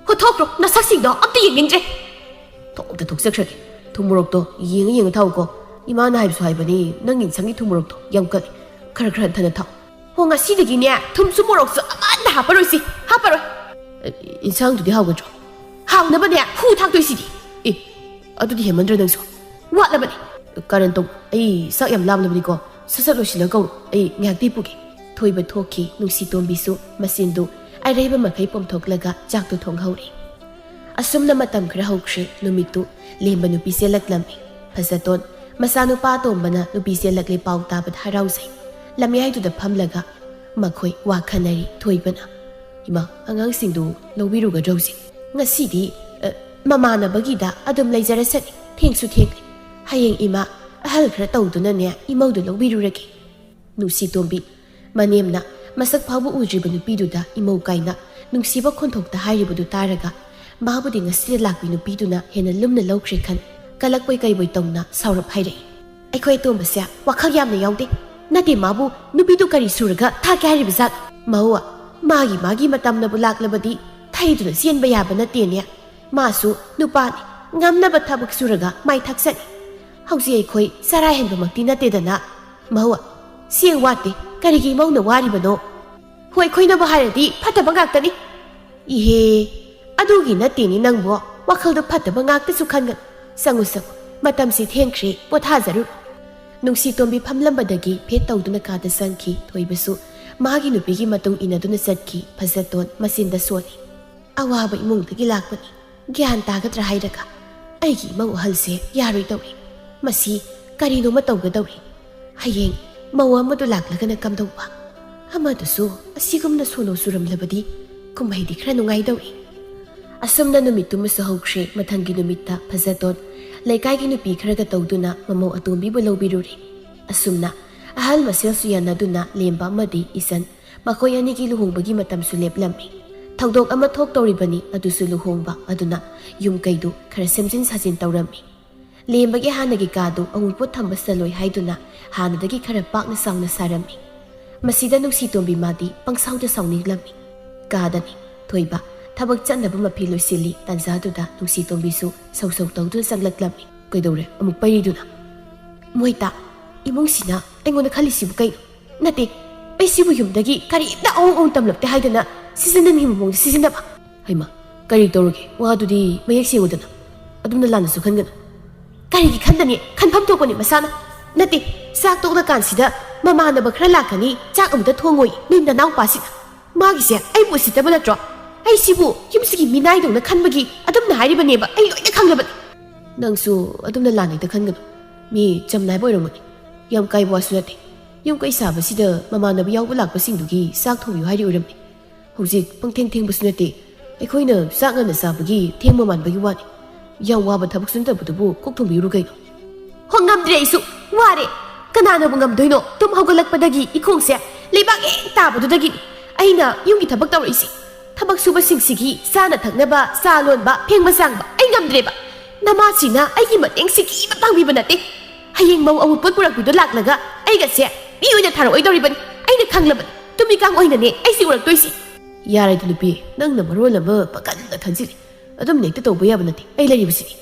ꯍꯣ, ꯊꯣꯛꯈ꯭ꯔꯣ, ꯅꯁꯛꯁꯤꯡꯗꯣ ꯑꯝꯇ ꯌꯦꯡꯅꯤꯡꯗ꯭ꯔꯦ꯫ ꯊꯣꯛ ꯑꯝꯇ ꯊꯣꯛꯆꯈ꯭ꯔꯒꯦ꯫ ꯊꯨꯝ ꯃꯣꯔꯣꯛꯇꯣ ꯌꯦꯡꯉ ꯌꯦꯡꯉ ꯊꯥꯎꯀꯣ꯫ ꯏꯃꯥꯅ ꯍꯥꯏꯕꯁꯨ ꯍꯥꯏꯕꯅꯤ, ꯅꯪꯒꯤ ꯏꯟꯁꯥꯡꯒꯤ ꯊꯨꯝ ꯃꯣꯔꯣꯛꯇꯣ ꯌꯥꯝ ꯀꯜꯂꯦ, ꯈꯔ ꯈꯔ ꯍꯟꯊꯅ ꯊꯥꯎ꯫ ꯍꯣ, ꯉꯁꯤꯗꯒꯤꯅꯦ ꯊꯨꯝꯁꯨ ꯃꯣꯔꯣꯛꯁꯨ ꯑꯃꯠꯇ ꯍꯥꯞꯄꯔꯣꯏꯁꯤ, ꯍꯥꯞꯄꯔꯣꯏ꯫ ꯑꯦ, ꯏꯟꯁꯥꯡꯗꯨꯗꯤ ꯍꯥꯎꯒꯗ꯭ꯔꯣ? ꯍꯥꯎꯅꯕꯅꯦ ꯍꯨ ꯊꯥꯛꯇꯣꯏꯁꯤꯗꯤ꯫ ꯑꯦ, ꯑꯗꯨꯗꯤ ꯍꯦꯟꯃꯟꯗ꯭ꯔꯣ ꯅꯪꯁꯨ? ꯋꯥꯠꯂꯕꯅꯤ꯫ ꯀꯔꯟ ꯇꯧ꯫ ꯑꯩ ꯆꯥꯛ ꯌꯥꯝ ꯂꯥꯝꯂꯕꯅꯤꯀꯣ꯫ ꯁꯠ ꯁꯠ ꯂꯣꯏꯁꯤꯜꯂꯒ ꯀꯧꯔꯣ꯫ ꯑꯩ ꯉꯥꯏꯍꯥꯛꯇꯤ ꯄꯨꯒꯦ꯫ ꯊꯣꯏꯕ ꯊꯣꯛꯈꯤ꯫ ꯅꯨꯡꯁꯤꯇꯣꯝꯕꯤꯁꯨ ꯃꯆꯤꯟꯗꯨ ꯑꯔꯩꯕ ꯃꯈꯩ ꯄꯣꯝꯊꯣꯛꯂꯒ ꯆꯥꯛꯇꯨ ꯊꯣꯡꯍꯧꯔꯦ꯫ ꯑꯁꯨꯝꯅ ꯃꯇꯝ ꯈꯔ ꯍꯧꯈ꯭ꯔꯦ꯫ ꯅꯨꯃꯤꯠꯇꯨ ꯂꯦꯝꯕ ꯅꯨꯄꯤ ꯆꯦꯜꯂꯛꯂꯝꯃꯤ꯫ ꯐꯖꯇꯣꯟ ꯃꯆꯥꯅꯨꯄꯥ ꯑꯇꯣꯝꯕꯅ ꯅꯨꯄꯤ ꯆꯦꯜꯂꯛꯂꯦ ꯄꯥꯎ ꯇꯥꯕꯗ ꯍꯔꯥꯎꯖꯩ꯫ ꯂꯝꯌꯥꯏꯗꯨꯗ ꯐꯝꯂꯒ ꯃꯈꯣꯏ ꯋꯥ ꯈꯟꯅꯔꯤ꯫ ꯊꯣꯏꯕꯅ, "ꯏꯃꯥ, ꯑꯉꯥꯡꯁꯤꯡꯗꯨ ꯂꯧꯕꯤꯔꯨꯒꯗ꯭ꯔꯣ ꯍꯧꯖꯤꯛ? ꯉꯁꯤꯗꯤ, ꯑ, ꯃꯃꯥꯟꯅꯕꯒꯤꯗ ꯑꯗꯨꯝ ꯂꯩꯖꯔꯁꯅꯤ꯫ ꯊꯦꯡꯁꯨ ꯊꯦꯡꯂꯦ꯫ ꯍꯌꯦꯡ ꯏꯃꯥ ꯑꯍꯜ ꯈꯔ ꯇꯧꯗꯨꯅꯅꯦ ꯏꯃꯧꯗꯨ ꯂꯧꯕꯤꯔꯨꯔꯒꯦ꯫" ꯅꯨꯡꯁꯤꯇꯣꯝꯕꯤ ꯃꯅꯦꯝꯅ ꯃꯁꯛ ꯐꯥꯎꯕ ꯎꯗ꯭ꯔꯤꯕ ꯅꯨꯄꯤꯗꯨꯗ ꯏꯃꯧ ꯀꯥꯏꯅ ꯅꯨꯡꯁꯤꯕ ꯈꯣꯟꯊꯣꯛꯇ ꯍꯥꯏꯔꯤꯕꯗꯨ ꯇꯥꯔꯒ ꯃꯥꯕꯨꯗꯤ ꯉꯁꯤꯗ ꯂꯥꯛꯄꯤ ꯅꯨꯄꯤꯗꯨꯅ ꯍꯦꯟꯅ ꯂꯨꯝꯅ ꯂꯧꯈ꯭ꯔꯦ ꯈꯟ ꯀꯂꯛꯄꯣꯏ ꯀꯩꯕꯣꯏ ꯇꯧꯅ ꯁꯥꯎꯔꯞ ꯍꯥꯏꯔꯛꯏ꯫ "ꯑꯩꯈꯣꯏ ꯑꯇꯣꯝꯕꯁꯦ ꯋꯥꯈꯜ ꯌꯥꯝꯅ ꯌꯥꯎꯗꯦ꯫ ꯅꯠꯇꯦ, ꯃꯥꯕꯨ ꯅꯨꯄꯤꯗꯨ ꯀꯔꯤ ꯁꯨꯔꯒ ꯊꯥꯛꯀꯦ ꯍꯥꯏꯔꯤꯕ ꯖꯥꯠ? ꯃꯍꯧ ꯃꯥꯒꯤ ꯃꯥꯒꯤ ꯃꯇꯝꯅꯕꯨ ꯂꯥꯛꯂꯕꯗꯤ ꯊꯩꯗꯨꯅ ꯆꯦꯟꯕ ꯌꯥꯕ ꯅꯠꯇꯦꯅꯦ꯫ ꯃꯥꯁꯨ ꯅꯨꯄꯥꯅꯤ, ꯉꯝꯅꯕ ꯊꯕꯛ ꯁꯨꯔꯒ ꯃꯥꯏ ꯊꯛꯆꯅꯤ꯫ ꯍꯧꯖꯤꯛ ꯑꯩꯈꯣꯏ ꯆꯔꯥ ꯍꯦꯟꯕꯃꯛꯇꯤ ꯅꯠꯇꯦꯗꯅ꯫ ꯃꯍꯧ ꯆꯦꯡ ꯋꯥꯠꯇꯦ, ꯀꯔꯤꯒꯤ ꯏꯃꯧꯅ ꯋꯥꯔꯤꯕꯅꯣ? ꯍꯣꯏ, ꯑꯩꯈꯣꯏꯅꯕꯨ ꯍꯥꯏꯔꯗꯤ ꯐꯠꯇꯕ ꯉꯥꯛꯇꯅꯤ꯫" "ꯏꯍꯦ, ꯑꯗꯨꯒꯤ ꯅꯠꯇꯦꯅꯦ ꯅꯪꯕꯣ, ꯋꯥꯈꯜꯗꯣ ꯐꯠꯇꯕ ꯉꯥꯛꯇꯁꯨ ꯈꯟꯒꯅꯨ꯫ ꯆꯪꯉꯨ, ꯆꯪꯉꯨ, ꯃꯇꯝꯁꯤ ꯊꯦꯡꯈ꯭ꯔꯦ, ꯄꯣꯊꯥꯖꯔꯨꯔꯣ꯫" ꯅꯨꯡꯁꯤꯇꯣꯝꯕꯤ ꯐꯝꯂꯝꯕꯗꯒꯤ ꯐꯦꯠ ꯇꯧꯗꯨꯅ ꯀꯥꯗ ꯆꯪꯈꯤ꯫ ꯊꯣꯏꯕꯁꯨ ꯃꯥꯒꯤ ꯅꯨꯄꯤꯒꯤ ꯃꯇꯨꯡ ꯏꯟꯅꯗꯨꯅ ꯆꯠꯈꯤ꯫ ꯐꯖꯇꯣꯟ ꯃꯆꯤꯟꯗ ꯁꯣꯜꯂꯤ꯫ "ꯑꯋꯥꯕ ꯏꯃꯨꯡꯗꯒꯤ ꯂꯥꯛꯄꯅꯤ, ꯒ꯭ꯌꯥꯟ ꯇꯥꯒꯗ꯭ꯔꯥ ꯍꯥꯏꯔꯒ ꯑꯩꯒꯤ ꯏꯃꯧ ꯑꯍꯜꯁꯦ ꯌꯥꯔꯣꯏꯗꯧꯔꯤ꯫ ꯃꯁꯤ ꯀꯔꯤꯅꯣꯃ ꯇꯧꯒꯗꯧꯔꯤ꯫ ꯍꯌꯦꯡ ꯃꯧ ꯑꯃꯗꯨ ꯂꯥꯛꯂꯒꯅ ꯀꯝꯗꯧꯕ? ꯑꯃꯗꯨꯁꯨ ꯑꯁꯤꯒꯨꯝꯅ ꯁꯣꯅꯣ ꯆꯨꯔꯝꯂꯕꯗꯤ ꯀꯨꯝꯍꯩꯗꯤ ꯈꯔ ꯅꯨꯡꯉꯥꯏꯗꯧꯔꯤ꯫" ꯑꯁꯨꯝꯅ ꯅꯨꯃꯤꯠꯇꯨꯃꯁꯨ ꯍꯧꯈ꯭ꯔꯦ꯫ ꯃꯊꯪꯒꯤ ꯅꯨꯃꯤꯠꯇ ꯐꯖꯇꯣꯟ ꯂꯩꯀꯥꯏꯒꯤ ꯅꯨꯄꯤ ꯈꯔꯒ ꯇꯧꯗꯨꯅ ꯃꯃꯧ ꯑꯇꯣꯝꯕꯤꯕꯨ ꯂꯧꯕꯤꯔꯨꯔꯦ꯫ ꯑꯁꯨꯝꯅ ꯑꯍꯜ ꯃꯁꯦꯜꯁꯨ ꯌꯥꯅꯗꯨꯅ ꯂꯦꯝꯕ ꯑꯃꯗꯤ ꯏꯆꯟ ꯃꯈꯣꯏ ꯑꯅꯤꯒꯤ ꯂꯨꯍꯣꯡꯕꯒꯤ ꯃꯇꯝꯁꯨ ꯂꯦꯞꯂꯝꯃꯤ꯫ ꯊꯧꯗꯣꯛ ꯑꯃ ꯊꯣꯛꯇꯧꯔꯤꯕꯅꯤ, ꯑꯗꯨꯁꯨ ꯂꯨꯍꯣꯡꯕ꯫ ꯑꯗꯨꯅ ꯌꯨꯝ ꯀꯩꯗꯨ ꯈꯔ ꯁꯦꯝꯖꯤꯟ ꯁꯥꯖꯤꯟ ꯇꯧꯔꯝꯃꯤ꯫ ꯂꯦꯝꯕꯒꯤ ꯍꯥꯟꯅꯒꯤ ꯀꯥꯗꯨ ꯑꯋꯨꯟꯄꯣꯠ ꯊꯝꯕ ꯆꯜꯂꯣꯏ ꯍꯥꯏꯗꯨꯅ ꯍꯥꯟꯅꯗꯒꯤ ꯈꯔ ꯄꯥꯛꯅ ꯆꯥꯎꯅ ꯁꯥꯔꯝꯃꯤ꯫ ꯃꯁꯤꯗ ꯅꯨꯡꯁꯤꯇꯣꯝꯕꯤ ꯃꯥꯗꯤ ꯄꯪꯁꯥꯎꯗ ꯁꯥꯎꯅꯤꯡꯂꯝꯃꯤ꯫ ꯀꯥꯗꯅꯤ꯫ ꯊꯣꯏꯕ ꯊꯕꯛ ꯆꯠꯅꯕ ꯃꯐꯤ ꯂꯣꯏꯁꯤꯜꯂꯤ꯫ ꯇꯥꯟꯖꯥꯗꯨꯗ ꯅꯨꯡꯁꯤꯇꯣꯝꯕꯤꯁꯨ ꯁꯧ ꯁꯧ ꯇꯧꯗꯨꯅ ꯆꯪꯂꯛꯂꯝꯃꯤ꯫ "ꯀꯩꯗꯧꯔꯦ? ꯑꯃꯨꯛ ꯄꯩꯔꯤꯗꯨꯅ?" "ꯃꯣꯏꯇꯥ, ꯏꯃꯨꯡꯁꯤꯅ ꯑꯩꯉꯣꯟꯗ ꯈꯜꯂꯤꯁꯤꯕꯨ ꯀꯩꯅꯣ? ꯅꯠꯇꯦ, ꯑꯩꯁꯤꯕꯨ ꯌꯨꯝꯗꯒꯤ ꯀꯔꯤꯝꯇ ꯑꯑꯣꯟ ꯑꯑꯣꯟ ꯇꯝꯂꯛꯇꯦ ꯍꯥꯏꯗꯅ ꯁꯤꯖꯤꯟꯅꯅꯤꯡꯕ ꯃꯑꯣꯡꯗ ꯁꯤꯖꯤꯟꯅꯕ?" "ꯍꯩꯃ, ꯀꯔꯤ ꯇꯧꯔꯒꯦ? ꯋꯥꯗꯨꯗꯤ ꯃꯌꯦꯛ ꯁꯦꯡꯉꯨꯗꯅ꯫ ꯑꯗꯨꯝꯅ ꯂꯥꯟꯅꯁꯨ ꯈꯟꯒꯅꯨ꯫ ꯀꯔꯤꯒꯤ ꯈꯟꯗꯅꯤ? ꯈꯟꯐꯝ ꯊꯣꯛꯄꯅꯤ ꯃꯁꯥꯅ꯫ ꯅꯠꯇꯦ, ꯆꯥꯛ ꯇꯣꯛꯂꯀꯥꯟꯁꯤꯗ ꯃꯃꯥꯟꯅꯕ ꯈꯔ ꯂꯥꯛꯀꯅꯤ, ꯆꯥꯛ ꯑꯃꯨꯛꯇ ꯊꯣꯡꯉꯣꯏ ꯅꯣꯏ ꯅꯅꯥꯎꯄꯥꯁꯤꯅ꯫ ꯃꯥꯒꯤꯁꯦ ꯑꯩꯕꯨ ꯎꯁꯤꯠꯇꯕ ꯅꯠꯇ꯭ꯔꯣ? ꯑꯩꯁꯤꯕꯨ ꯌꯨꯝꯁꯤꯒꯤ ꯃꯤꯅꯥꯏꯗꯧꯅ ꯈꯟꯕꯒꯤ ꯑꯗꯨꯝꯅ ꯍꯥꯏꯔꯤꯕꯅꯦꯕ, ꯑꯩ ꯂꯣꯏꯅ ꯈꯪꯂꯕꯅꯤ꯫" "ꯅꯪꯁꯨ ꯑꯗꯨꯝꯅ ꯂꯥꯟꯅ ꯍꯦꯛꯇ ꯈꯟꯒꯅꯨ꯫ ꯃꯤ ꯆꯝꯅ ꯍꯥꯏꯕ ꯑꯣꯏꯔꯝꯒꯅꯤ꯫ ꯌꯥꯝ ꯀꯥꯏꯕ ꯋꯥꯁꯨ ꯅꯠꯇꯦ꯫ ꯌꯨꯝ ꯀꯩ ꯁꯥꯕꯁꯤꯗ ꯃꯃꯥꯟꯅꯕ ꯌꯥꯎꯕ ꯂꯥꯛꯄꯁꯤꯡꯗꯨꯒꯤ ꯆꯥꯛ ꯊꯣꯡꯕꯤꯌꯨ ꯍꯥꯏꯔꯤ ꯑꯣꯏꯔꯝꯅꯤ꯫ ꯍꯧꯖꯤꯛ ꯄꯪꯊꯦꯡ ꯊꯦꯡꯕꯁꯨ ꯅꯠꯇꯦ꯫ ꯑꯩꯈꯣꯏꯅ ꯆꯥꯛ ꯉꯟꯅ ꯆꯥꯕꯒꯤ ꯊꯦꯡꯕ ꯃꯥꯟꯕꯒꯤ ꯋꯥꯅꯤ꯫ ꯌꯥꯝ ꯋꯥꯕ ꯊꯕꯛꯁꯨ ꯅꯠꯇꯕꯗꯨꯕꯨ ꯀꯣꯛ ꯊꯣꯡꯕꯤꯔꯨ ꯀꯩꯅꯣ?" "ꯍꯣ, ꯉꯝꯗ꯭ꯔꯦ, ꯑꯩꯁꯨ ꯋꯥꯔꯦ꯫ ꯀꯅꯥꯅꯕꯨ ꯉꯝꯗꯣꯏꯅꯣ? ꯇꯨꯝ ꯍꯧꯒꯠꯂꯛꯄꯗꯒꯤ ꯏꯈꯣꯡꯁꯦ ꯂꯩꯕꯥꯛ ꯍꯦꯛ ꯇꯥꯕꯗꯨꯗꯒꯤꯅꯤ ꯑꯩꯅ ꯌꯨꯝꯒꯤ ꯊꯕꯛ ꯇꯧꯔꯛꯏꯁꯦ꯫ ꯊꯕꯛ ꯁꯨꯕꯁꯤꯡꯁꯤꯒꯤ ꯆꯥꯅ ꯊꯛꯅꯕ, ꯆꯥ ꯂꯣꯟꯕ, ꯐꯦꯡꯕ ꯆꯥꯝꯕ ꯑꯩ ꯉꯝꯗ꯭ꯔꯦꯕ꯫ ꯅꯃꯥꯁꯤꯅ ꯑꯩꯒꯤ ꯃꯇꯦꯡ ꯁꯤꯀꯤ ꯑꯃ ꯄꯥꯡꯕꯤꯕ ꯅꯠꯇꯦ꯫ ꯍꯌꯦꯡ ꯃꯧ ꯑꯋꯨꯟꯄꯣꯠ ꯄꯨꯔꯛꯄꯤꯗꯣ ꯂꯥꯛꯂꯒ ꯑꯩꯒꯁꯦ ꯃꯤ ꯑꯣꯏꯅ ꯊꯥꯔꯛꯑꯣꯏꯗꯧꯔꯤꯕꯅꯤ꯫ ꯑꯩꯅ ꯈꯪꯂꯕꯅꯤ꯫ ꯇꯨꯝꯃꯤꯀꯥꯡ ꯑꯣꯏꯅꯅꯦ ꯑꯩꯁꯤ ꯎꯔꯛꯇꯣꯏꯁꯤ꯫" "ꯌꯥꯔꯦꯗ ꯅꯨꯄꯤ, ꯅꯪꯅ ꯃꯔꯣꯜ ꯑꯃ ꯄꯪꯈꯟꯗ ꯈꯟꯖꯤꯜꯂꯤ꯫ ꯑꯗꯨꯝꯅ ꯍꯦꯛꯇ ꯇꯧꯕ ꯌꯥꯕ ꯅꯠꯇꯦ, ꯑꯩ ꯂꯩꯔꯤꯕꯁꯤꯗꯤ꯫"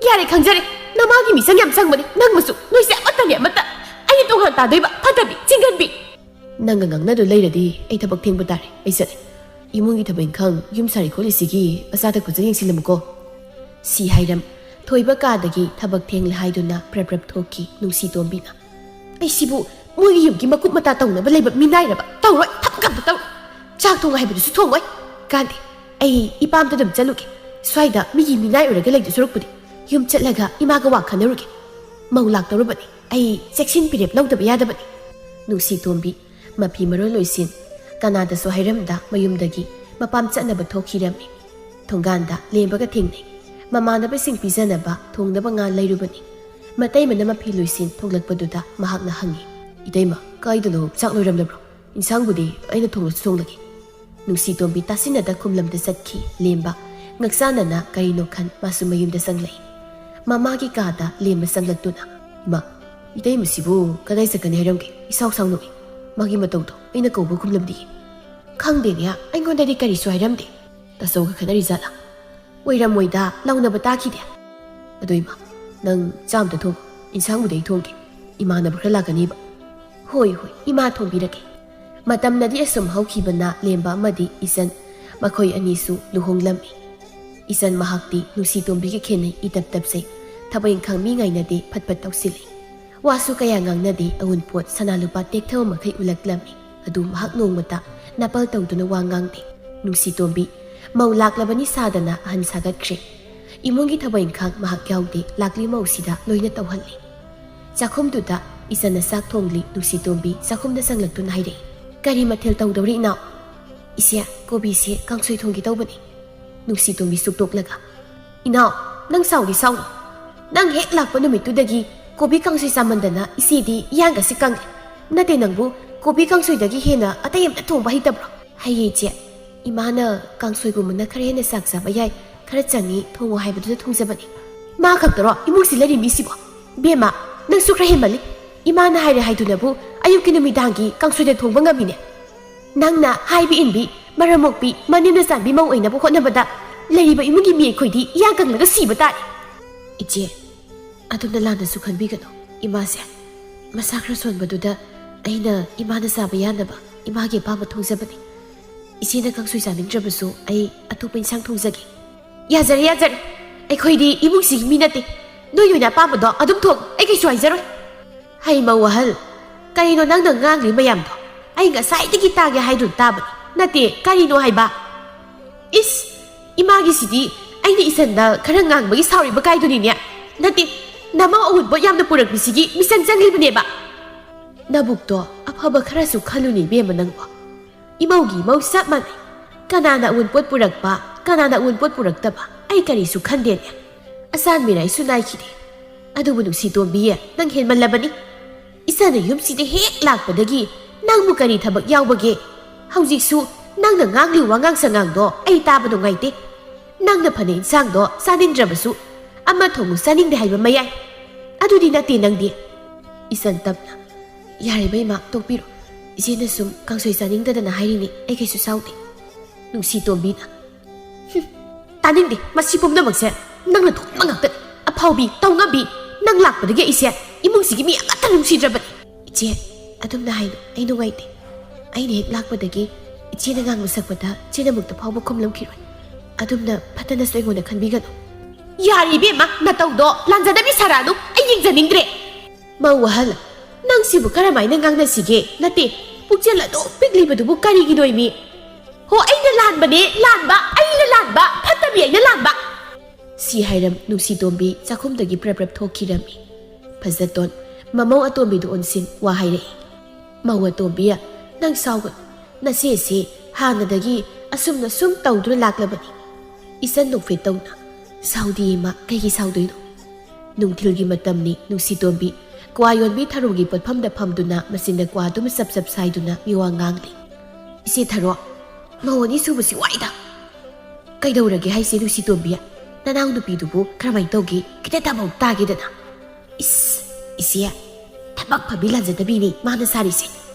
"ꯌꯥꯔꯦ, ꯈꯪꯖꯔꯦ꯫ ꯅꯃꯥꯒꯤ ꯃꯤꯆꯪ ꯌꯥꯝ ꯆꯪꯕꯅꯤ ꯅꯪꯕꯨꯁꯨ꯫ ꯅꯣꯏꯁꯦ ꯑꯃꯠꯇꯅꯦ, ꯑꯃꯠꯇ꯫ ꯑꯩꯅ ꯇꯣꯉꯥꯟ ꯇꯥꯗꯣꯏꯕ, ꯐꯠꯇꯕꯤ, ꯆꯤꯡꯒꯟꯕꯤ꯫" "ꯅꯪꯒ ꯉꯥꯡꯅꯗꯨ ꯂꯩꯔꯗꯤ ꯑꯩ ꯊꯕꯛ ꯊꯦꯡꯕ ꯇꯥꯔꯦ, ꯑꯩ ꯆꯠꯂꯦ꯫ ꯏꯃꯨꯡꯒꯤ ꯊꯕꯛ ꯏꯪꯈꯥꯡ, ꯌꯨꯝ ꯁꯥꯔꯤ ꯈꯣꯠꯂꯤꯁꯤꯒꯤ ꯑꯆꯥ ꯑꯊꯛ ꯐꯖꯅ ꯌꯦꯡꯁꯤꯜꯂꯝꯃꯨꯀꯣ꯫" ꯁꯤ ꯍꯥꯏꯔꯝ ꯊꯣꯏꯕ ꯀꯥꯗꯒꯤ ꯊꯕꯛ ꯊꯦꯡꯂꯦ ꯍꯥꯏꯗꯨꯅ ꯄ꯭ꯔꯞ ꯄ꯭ꯔꯞ ꯊꯣꯛꯈꯤ ꯅꯨꯡꯁꯤꯇꯣꯝꯕꯤꯅ꯫ "ꯑꯩꯁꯤꯕꯨ ꯃꯣꯏꯒꯤ ꯌꯨꯝꯒꯤ ꯃꯀꯨꯞ ꯃꯇꯥ ꯇꯧꯅꯕ ꯂꯩꯕ ꯃꯤꯅꯥꯏꯔꯕ? ꯇꯧꯔꯣꯏ, ꯊꯕꯛ ꯑꯝꯇ ꯇꯧꯔꯣꯏ꯫ ꯆꯥꯛ ꯊꯣꯡ ꯍꯥꯏꯕꯗꯨꯁꯨ ꯊꯣꯡꯉꯣꯏ꯫ ꯀꯥꯟꯗꯦ, ꯑꯩ ꯏꯄꯥꯝꯗ ꯑꯗꯨꯝ ꯆꯠꯂꯨꯒꯦ꯫ ꯁ꯭ꯋꯥꯏꯗ ꯃꯤꯒꯤ ꯃꯤꯅꯥꯏ ꯑꯣꯏꯔꯒ ꯂꯩꯗꯣꯏ ꯁꯔꯨꯛꯄꯨꯗꯤ ꯌꯨꯝ ꯆꯠꯂꯒ ꯏꯃꯥꯒ ꯋꯥ ꯈꯟꯅꯔꯨꯒꯦ꯫ ꯃꯧ ꯂꯥꯛꯇꯧꯔꯕꯅꯤ꯫ ꯑꯩ ꯆꯦꯛꯁꯤꯟ ꯐꯤꯔꯦꯞ ꯂꯧꯗꯕ ꯌꯥꯗꯕꯅꯤ꯫" ꯅꯨꯡꯁꯤꯇꯣꯝꯕꯤ ꯃꯐꯤ ꯃꯔꯣꯜ ꯂꯣꯏꯁꯤꯟ ꯀꯅꯥꯗꯁꯨ ꯍꯥꯏꯔꯝꯗ ꯃꯌꯨꯝꯗꯒꯤ ꯃꯄꯥꯝ ꯆꯠꯅꯕ ꯊꯣꯛꯈꯤꯔꯝꯃꯤ꯫ ꯊꯣꯡꯒꯥꯟꯗ ꯂꯦꯝꯕꯒ ꯊꯦꯡꯅꯩ꯫ ꯃꯃꯥꯟꯅꯕꯁꯤꯡ ꯄꯤꯖꯅꯕ ꯊꯣꯡꯅꯕ ꯉꯥ ꯂꯩꯔꯨꯕꯅꯤ꯫ ꯃꯇꯩꯃꯅ ꯃꯐꯤ ꯂꯣꯏꯁꯤꯟ ꯊꯣꯛꯂꯛꯄꯗꯨꯗ ꯃꯍꯥꯛꯅ ꯍꯪꯉꯤ, "ꯏꯇꯩꯃ, ꯀꯥꯏꯗꯅꯣ? ꯆꯥꯛ ꯂꯣꯏꯔꯝꯂꯕ꯭ꯔꯣ? ꯏꯟꯁꯥꯡꯕꯨꯗꯤ ꯑꯩꯅ ꯊꯣꯡꯂꯁꯨ ꯊꯣꯡꯂꯒꯦ꯫" ꯅꯨꯡꯁꯤꯇꯣꯝꯕꯤ ꯇꯥꯁꯤꯟꯅꯗ ꯈꯨꯝꯂꯝꯗ ꯆꯠꯈꯤ꯫ ꯂꯦꯝꯕ ꯉꯛꯆꯥꯅꯅ ꯀꯔꯤꯅꯣ ꯈꯟ ꯃꯥꯁꯨ ꯃꯌꯨꯝꯗ ꯆꯪꯂꯛꯏ꯫ ꯃꯃꯥꯒꯤ ꯀꯥꯗ ꯂꯦꯝꯕ ꯆꯪꯂꯛꯇꯨꯅ, "ꯏꯃꯥ, ꯏꯇꯩꯃꯁꯤꯕꯨ ꯀꯗꯥꯏ ꯆꯠꯀꯅꯤ ꯍꯥꯏꯔꯝꯒꯦ? ꯏꯁꯥꯎ ꯁꯥꯎ ꯅꯣꯛꯏ꯫ ꯃꯥꯒꯤ ꯃꯇꯧꯗꯣ ꯑꯩꯅ ꯀꯧꯕꯒꯨꯝꯂꯝꯗꯤꯌꯦ꯫" "ꯈꯪꯗꯦꯅꯦ, ꯑꯩꯉꯣꯟꯗꯗꯤ ꯀꯔꯤꯁꯨ ꯍꯥꯏꯔꯝꯗꯦ꯫ ꯇꯥꯆꯧꯒ ꯈꯠꯅꯔꯤꯖꯥꯠꯂꯥ?" "ꯑꯣꯏꯔꯝꯃꯣꯏꯗ, ꯂꯥꯎꯅꯕ ꯇꯥꯈꯤꯗꯦ꯫" "ꯑꯗꯣ ꯏꯃꯥ, ꯅꯪ ꯆꯥ ꯑꯝꯇ ꯊꯣꯡꯉꯣ, ꯏꯟꯁꯥꯡꯕꯨꯗꯤ ꯑꯩ ꯊꯣꯡꯒꯦ꯫ ꯏꯃꯥꯟꯅꯕ ꯈꯔ ꯂꯥꯛꯀꯅꯤꯕ꯫" "ꯍꯣꯏ, ꯍꯣꯏ, ꯏꯃꯥ ꯊꯣꯡꯕꯤꯔꯒꯦ꯫" ꯃꯇꯝꯅꯗꯤ ꯑꯁꯨꯝ ꯍꯧꯈꯤꯕꯅ ꯂꯦꯝꯕ ꯑꯃꯗꯤ ꯏꯆꯟ ꯃꯈꯣꯏ ꯑꯅꯤꯁꯨ ꯂꯨꯍꯣꯡꯂꯝꯃꯤ꯫ ꯏꯆꯟ ꯃꯍꯥꯛꯇꯤ ꯅꯨꯡꯁꯤꯇꯣꯝꯕꯤꯒ ꯈꯦꯠꯅꯩ, ꯏꯇꯞ ꯇꯞꯆꯩ꯫ ꯊꯕꯛ ꯏꯪꯈꯥꯡ ꯃꯤ ꯉꯥꯏꯅꯗꯦ, ꯐꯠ ꯐꯠ ꯇꯧꯁꯤꯜꯂꯤ꯫ ꯋꯥꯁꯨ ꯀꯌꯥ ꯉꯥꯡꯅꯗꯦ, ꯑꯋꯨꯟꯄꯣꯠ ꯁꯅꯥ ꯂꯨꯄꯥ ꯇꯦꯛꯊꯕ ꯃꯈꯩ ꯎꯠꯂꯛꯂꯝꯃꯤ꯫ ꯑꯗꯨ ꯃꯍꯥꯛ ꯅꯣꯡꯃꯇ ꯅꯥꯄꯜ ꯇꯧꯗꯨꯅ ꯋꯥ ꯉꯥꯡꯗꯦ꯫ ꯅꯨꯡꯁꯤꯇꯣꯝꯕꯤ ꯃꯧ ꯂꯥꯛꯂꯕꯅꯤ ꯁꯥꯗꯅ ꯑꯍꯟ ꯁꯥꯒꯠꯈ꯭ꯔꯦ꯫ ꯏꯃꯨꯡꯒꯤ ꯊꯕꯛ ꯏꯪꯈꯥꯡ ꯃꯍꯥꯛ ꯌꯥꯎꯗꯦ, ꯂꯥꯛꯂꯤ ꯃꯧꯁꯤꯗ ꯂꯣꯏꯅ ꯇꯧꯍꯜꯂꯤ꯫ ꯆꯥꯛꯈꯨꯝꯗꯨꯗ ꯏꯆꯟꯅ ꯆꯥꯛ ꯊꯣꯡꯂꯤ꯫ ꯅꯨꯡꯁꯤꯇꯣꯝꯕꯤ ꯆꯥꯛꯈꯨꯝꯗ ꯆꯪꯂꯛꯇꯨꯅ ꯍꯥꯏꯔꯛꯏ, "ꯀꯔꯤ ꯃꯊꯦꯜ ꯇꯧꯗꯧꯔꯤ, ꯏꯅꯥꯎ?" "ꯏꯆꯦ, ꯀꯣꯕꯤꯁꯦ ꯀꯥꯡꯁꯣꯏ ꯊꯣꯡꯒꯦ ꯇꯧꯕꯅꯤ꯫" ꯅꯨꯡꯁꯤꯇꯣꯝꯕꯤ ꯁꯨꯛꯇꯣꯛꯂꯒ, "ꯏꯅꯥꯎ, ꯅꯪ ꯁꯥꯎꯗꯤ ꯁꯥꯎꯅꯨ꯫ ꯅꯪ ꯍꯦꯛ ꯂꯥꯛꯄ ꯅꯨꯃꯤꯠꯇꯨꯗꯒꯤ ꯀꯣꯕꯤ ꯀꯥꯡꯁꯣꯏ ꯆꯥꯃꯟꯗꯅ ꯏꯆꯦꯗꯤ ꯏꯌꯥꯡꯒꯁꯤ ꯀꯪꯉꯦ꯫ ꯅꯠꯇꯦ, ꯅꯪꯕꯨ ꯀꯣꯕꯤ ꯀꯥꯡꯁꯣꯏꯗꯒꯤ ꯍꯦꯟꯅ ꯑꯇꯩ ꯑꯝꯇ ꯊꯣꯡꯕ ꯍꯩꯇꯕ꯭ꯔꯣ?" "ꯍꯩꯌꯦ ꯏꯆꯦ, ꯏꯃꯥꯅ ꯀꯥꯡꯁꯣꯏꯒꯨꯝꯕꯅ ꯈꯔ ꯍꯦꯟꯅ ꯆꯥꯛ ꯆꯥꯕ ꯌꯥꯏ, ꯈꯔ ꯆꯪꯉꯤ, ꯊꯣꯡꯉꯣ ꯍꯥꯏꯕꯗꯨꯗ ꯊꯣꯡꯖꯕꯅꯤ꯫" "ꯃꯥ ꯈꯛꯇꯔꯣ ꯏꯃꯨꯡꯁꯤ ꯂꯩꯔꯤ ꯃꯤꯁꯤꯕꯣ? ꯕꯦꯝꯃ, ꯅꯪꯁꯨ ꯈꯔ ꯍꯦꯟꯃꯜꯂꯤ꯫ ꯏꯃꯥꯅ ꯍꯥꯏꯔꯦ ꯍꯥꯏꯗꯨꯅꯕꯨ ꯑꯌꯨꯛꯀꯤ ꯅꯨꯃꯤꯗꯥꯡꯒꯤ ꯀꯥꯡꯁꯣꯏꯗ ꯊꯣꯡꯕ ꯉꯝꯃꯤꯅꯦ꯫ ꯅꯪꯅ ꯍꯥꯏꯕ ꯏꯟꯕꯤ, ꯃꯔꯝ ꯃꯣꯛꯄꯤ, ꯃꯅꯦꯝꯅ ꯆꯥꯟꯕꯤ ꯃꯧ ꯑꯣꯏꯅꯕ ꯍꯣꯠꯅꯕꯗ ꯂꯩꯔꯤꯕ ꯏꯃꯨꯡꯒꯤ ꯃꯤ ꯑꯩꯈꯣꯏꯗꯤ ꯏꯌꯥꯡ ꯀꯪꯂꯒ ꯁꯤꯕ ꯇꯥꯔꯦ꯫" "ꯏꯆꯦ, ꯑꯗꯨꯝꯅ ꯂꯥꯟꯅꯁꯨ ꯈꯟꯕꯤꯒꯅꯨ꯫ ꯏꯃꯥꯁꯦ ꯃꯁꯥ ꯈꯔ ꯁꯣꯟꯕꯗꯨꯗ ꯑꯩꯅ ꯏꯃꯥꯅ ꯆꯥꯕ ꯌꯥꯅꯕ ꯏꯃꯥꯒꯤ ꯑꯄꯥꯝꯕ ꯊꯣꯡꯖꯕꯅꯤ꯫ ꯏꯆꯦꯅ ꯀꯥꯡꯁꯣꯏ ꯆꯥꯅꯤꯡꯗ꯭ꯔꯕꯁꯨ ꯑꯩ ꯑꯇꯣꯞꯄ ꯏꯟꯁꯥꯡ ꯊꯣꯡꯖꯒꯦ꯫" "ꯌꯥꯖꯔꯦ, ꯌꯥꯖꯔꯦ꯫ ꯑꯩꯈꯣꯏꯗꯤ ꯏꯃꯨꯡꯁꯤꯒꯤ ꯃꯤ ꯅꯠꯇꯦ꯫ ꯅꯣꯏ ꯅꯣꯏꯅ ꯑꯄꯥꯝꯕꯗꯣ ꯑꯗꯨꯝ ꯊꯣꯡ, ꯑꯩ ꯀꯩꯁꯨ ꯍꯥꯏꯖꯔꯣꯏ꯫" "ꯍꯩꯃ ꯋꯥꯍꯜ, ꯀꯔꯤꯅꯣ ꯅꯪꯅ ꯉꯥꯡꯂꯤ ꯃꯌꯥꯝꯗꯣ? ꯑꯩ ꯉꯁꯥꯏꯗꯒꯤ ꯇꯥꯒꯦ ꯍꯥꯏꯗꯨꯅ ꯇꯥꯕꯅꯤ꯫ ꯅꯠꯇꯦ, ꯀꯔꯤꯅꯣ ꯍꯥꯏꯕ?" "ꯏꯁ, ꯏꯃꯥꯒꯤꯁꯤꯗꯤ ꯑꯩꯅ ꯏꯆꯟꯗ ꯈꯔ ꯉꯥꯡꯕꯒꯤ ꯁꯥꯎꯔꯤꯕ ꯀꯥꯏꯗꯨꯅꯤꯅꯦ꯫ ꯅꯠꯇꯦ, ꯅꯃꯧ ꯑꯎꯟꯄꯣꯠ ꯌꯥꯝꯅ ꯄꯨꯔꯛꯄꯤꯁꯤꯒꯤ ꯃꯤꯆꯪ ꯆꯪꯂꯤꯕꯅꯦꯕ꯫" "ꯅꯕꯨꯛꯇꯣ ꯑꯐꯕ ꯈꯔꯁꯨ ꯈꯜꯂꯨꯅꯦ ꯏꯕꯦꯝꯃ ꯅꯪꯕꯣ꯫ ꯏꯃꯧꯒꯤ ꯏꯃꯧ ꯆꯞ ꯃꯥꯟꯅꯩ꯫ ꯀꯅꯥꯅ ꯑꯎꯟꯄꯣꯠ ꯄꯨꯔꯛꯄ, ꯀꯅꯥꯅ ꯑꯎꯟꯄꯣꯠ ꯄꯨꯔꯛꯇꯕ, ꯑꯩ ꯀꯔꯤꯁꯨ ꯈꯟꯗꯦꯅꯦ꯫ ꯑꯆꯥꯟ ꯃꯤꯔꯥꯏꯁꯨ ꯅꯥꯏꯈꯤꯗꯦ꯫ ꯑꯗꯨꯕꯨ ꯅꯨꯡꯁꯤꯇꯣꯝꯕꯤ, ꯅꯪ ꯍꯦꯟꯃꯜꯂꯕꯅꯤ꯫ ꯏꯆꯟꯅ ꯌꯨꯝꯁꯤꯗ ꯍꯦꯛ ꯂꯥꯛꯄꯗꯒꯤ ꯅꯪꯕꯨ ꯀꯔꯤ ꯊꯕꯛ ꯌꯥꯎꯕꯒꯦ? ꯍꯧꯖꯤꯛꯁꯨ ꯅꯪꯅ ꯉꯥꯡꯂꯤ ꯋꯥꯉꯥꯡ ꯁꯉꯥꯡꯗꯣ ꯑꯩ ꯇꯥꯕ ꯅꯨꯡꯉꯥꯏꯇꯦ꯫ ꯅꯪꯅ ꯐꯅ ꯏꯟꯁꯥꯡꯗꯣ ꯆꯥꯅꯤꯡꯗ꯭ꯔꯕꯁꯨ ꯑꯃ ꯊꯣꯡꯉꯨ ꯆꯥꯅꯤꯡꯗꯦ ꯍꯥꯏꯕ ꯃꯌꯥꯏ꯫ ꯑꯗꯨꯗꯤ ꯅꯠꯇꯦ ꯅꯪꯗꯤ꯫ ꯏꯆꯟ ꯇꯞꯅ, "ꯌꯥꯔꯦ ꯏꯕꯦꯝꯃ, ꯇꯣꯛꯄꯤꯔꯣ꯫ ꯏꯆꯦꯅ ꯁꯨꯝ ꯀꯥꯡꯁꯣꯏ ꯆꯥꯅꯤꯡꯗꯗꯅ ꯍꯥꯏꯔꯤꯅꯤ, ꯑꯩ ꯀꯩꯁꯨ ꯁꯥꯎꯗꯦ꯫" ꯅꯨꯡꯁꯤ ꯇꯣꯝꯕꯤꯅ, "ꯍꯨꯝ, ꯇꯥꯅꯤꯡꯗꯦ꯫ ꯃꯁꯤ ꯄꯨꯝꯅꯃꯛꯁꯦ ꯅꯪꯅ ꯊꯣꯛꯍꯟꯕ ꯉꯥꯛꯇꯅꯤ꯫ ꯑꯐꯥꯎꯕꯤ, ꯇꯧꯉꯝꯕꯤ, ꯅꯪ ꯂꯥꯛꯄꯗꯒꯤ ꯑꯩꯁꯦ ꯏꯃꯨꯡꯁꯤꯒꯤ ꯃꯤ ꯑꯃꯠꯇ ꯅꯨꯡꯁꯤꯗ꯭ꯔꯕꯅꯤ꯫" "ꯏꯆꯦ, ꯑꯗꯨꯝꯅ ꯍꯥꯏꯅꯨ, ꯑꯩ ꯅꯨꯡꯉꯥꯏꯇꯦ꯫ ꯑꯩꯅ ꯍꯦꯛ ꯂꯥꯛꯄꯗꯒꯤ ꯏꯆꯦꯅ ꯉꯥꯡꯕ ꯁꯛꯄꯗ ꯆꯦꯅ ꯑꯃꯨꯛꯇ ꯐꯥꯎꯕ ꯈꯨꯝꯂꯝꯈꯤꯔꯣꯏ꯫ ꯑꯗꯨꯝꯅ ꯐꯠꯇꯅꯁꯨ ꯑꯩꯉꯣꯟꯗ ꯈꯟꯕꯤꯒꯅꯨ꯫" "ꯌꯥꯔꯦ ꯏꯕꯦꯝꯃ, ꯅꯇꯧꯗꯣ ꯂꯥꯟꯖꯗꯕꯤ ꯁꯥꯔꯛꯑꯅꯨ, ꯑꯩ ꯌꯦꯡꯖꯅꯤꯡꯗ꯭ꯔꯦ꯫" "ꯃꯧ ꯑꯍꯜ, ꯅꯪꯁꯤꯕꯨ ꯀꯔꯝꯍꯥꯏꯅ ꯉꯥꯡꯅꯁꯤꯒꯦ? ꯅꯠꯇꯦ, ꯄꯨꯛꯆꯦꯜ ꯑꯗꯨꯛ ꯄꯤꯛꯂꯤꯕꯗꯨꯕꯨ ꯀꯔꯤꯒꯤꯅꯣꯏꯃꯤ? ꯍꯣ, ꯑꯩꯅ ꯂꯥꯟꯕꯅꯦ, ꯂꯥꯟꯕ, ꯑꯩꯅ ꯂꯥꯟꯕ, ꯐꯠꯇꯕꯤ ꯑꯩꯅ ꯂꯥꯟꯕ꯫" ꯁꯤ ꯍꯥꯏꯔꯝ ꯅꯨꯡꯁꯤ ꯇꯣꯝꯕꯤ ꯆꯥꯛꯈꯨꯝꯗꯒꯤ ꯄ꯭ꯔꯞ ꯄ꯭ꯔꯞ ꯊꯣꯛꯈꯤꯔꯝꯃꯤ꯫ ꯐꯖꯇꯣꯟ, ꯃꯃꯧ ꯑꯇꯣꯝꯕꯤꯗꯨ ꯑꯣꯟꯁꯤꯟ ꯋꯥ ꯍꯥꯏꯔꯛꯏ꯫ "ꯃꯧ ꯑꯇꯣꯝꯕꯤ, ꯅꯪ ꯁꯥꯎꯒꯅꯨ꯫ ꯅꯆꯦꯁꯤ ꯍꯥꯟꯅꯗꯒꯤ ꯑꯁꯨꯝꯅ ꯁꯨꯝ ꯇꯧꯗꯨꯅ ꯂꯥꯛꯂꯕꯅꯤ꯫" ꯏꯆꯟ ꯅꯣꯛꯐꯦꯠ ꯇꯧꯅ, "ꯁꯥꯎꯗꯦ ꯏꯃꯥ, ꯀꯩꯒꯤ ꯁꯥꯎꯗꯣꯏꯅꯣ?" ꯅꯨꯡꯊꯤꯜꯒꯤ ꯃꯇꯝꯅꯤ꯫ ꯅꯨꯡꯁꯤꯇꯣꯝꯕꯤ ꯀ꯭ꯋꯥ ꯌꯣꯟꯕꯤ ꯊꯔꯣꯒꯤ ꯄꯣꯠꯐꯝꯗ ꯐꯝꯗꯨꯅ ꯃꯆꯤꯟꯗ ꯀ꯭ꯋꯥꯗꯨ ꯆꯞ ꯆꯞ ꯁꯥꯏꯗꯨꯅ ꯃꯤꯋꯥ ꯉꯥꯡꯂꯤ꯫ "ꯏꯆꯦ ꯊꯔꯣ, ꯃꯧ ꯑꯅꯤ ꯁꯨꯕꯁꯤ ꯋꯥꯏꯗ꯫" "ꯀꯩꯗꯧꯔꯒꯦ ꯍꯥꯏꯁꯦ ꯅꯨꯡꯁꯤꯇꯣꯝꯕꯤ? ꯅꯅꯥꯎ ꯅꯨꯄꯤꯗꯨꯕꯨ ꯀꯔꯝꯍꯥꯏꯅ ꯇꯧꯒꯦ? ꯈꯤꯇ ꯇꯥꯕꯧ ꯇꯥꯒꯦꯗꯅ꯫" "ꯏꯁ, ꯏꯆꯦ, ꯊꯕꯛ ꯐꯕꯤ ꯂꯥꯟꯖꯗꯕꯤꯅꯤ ꯃꯥꯅ ꯁꯥꯔꯤꯁꯦ꯫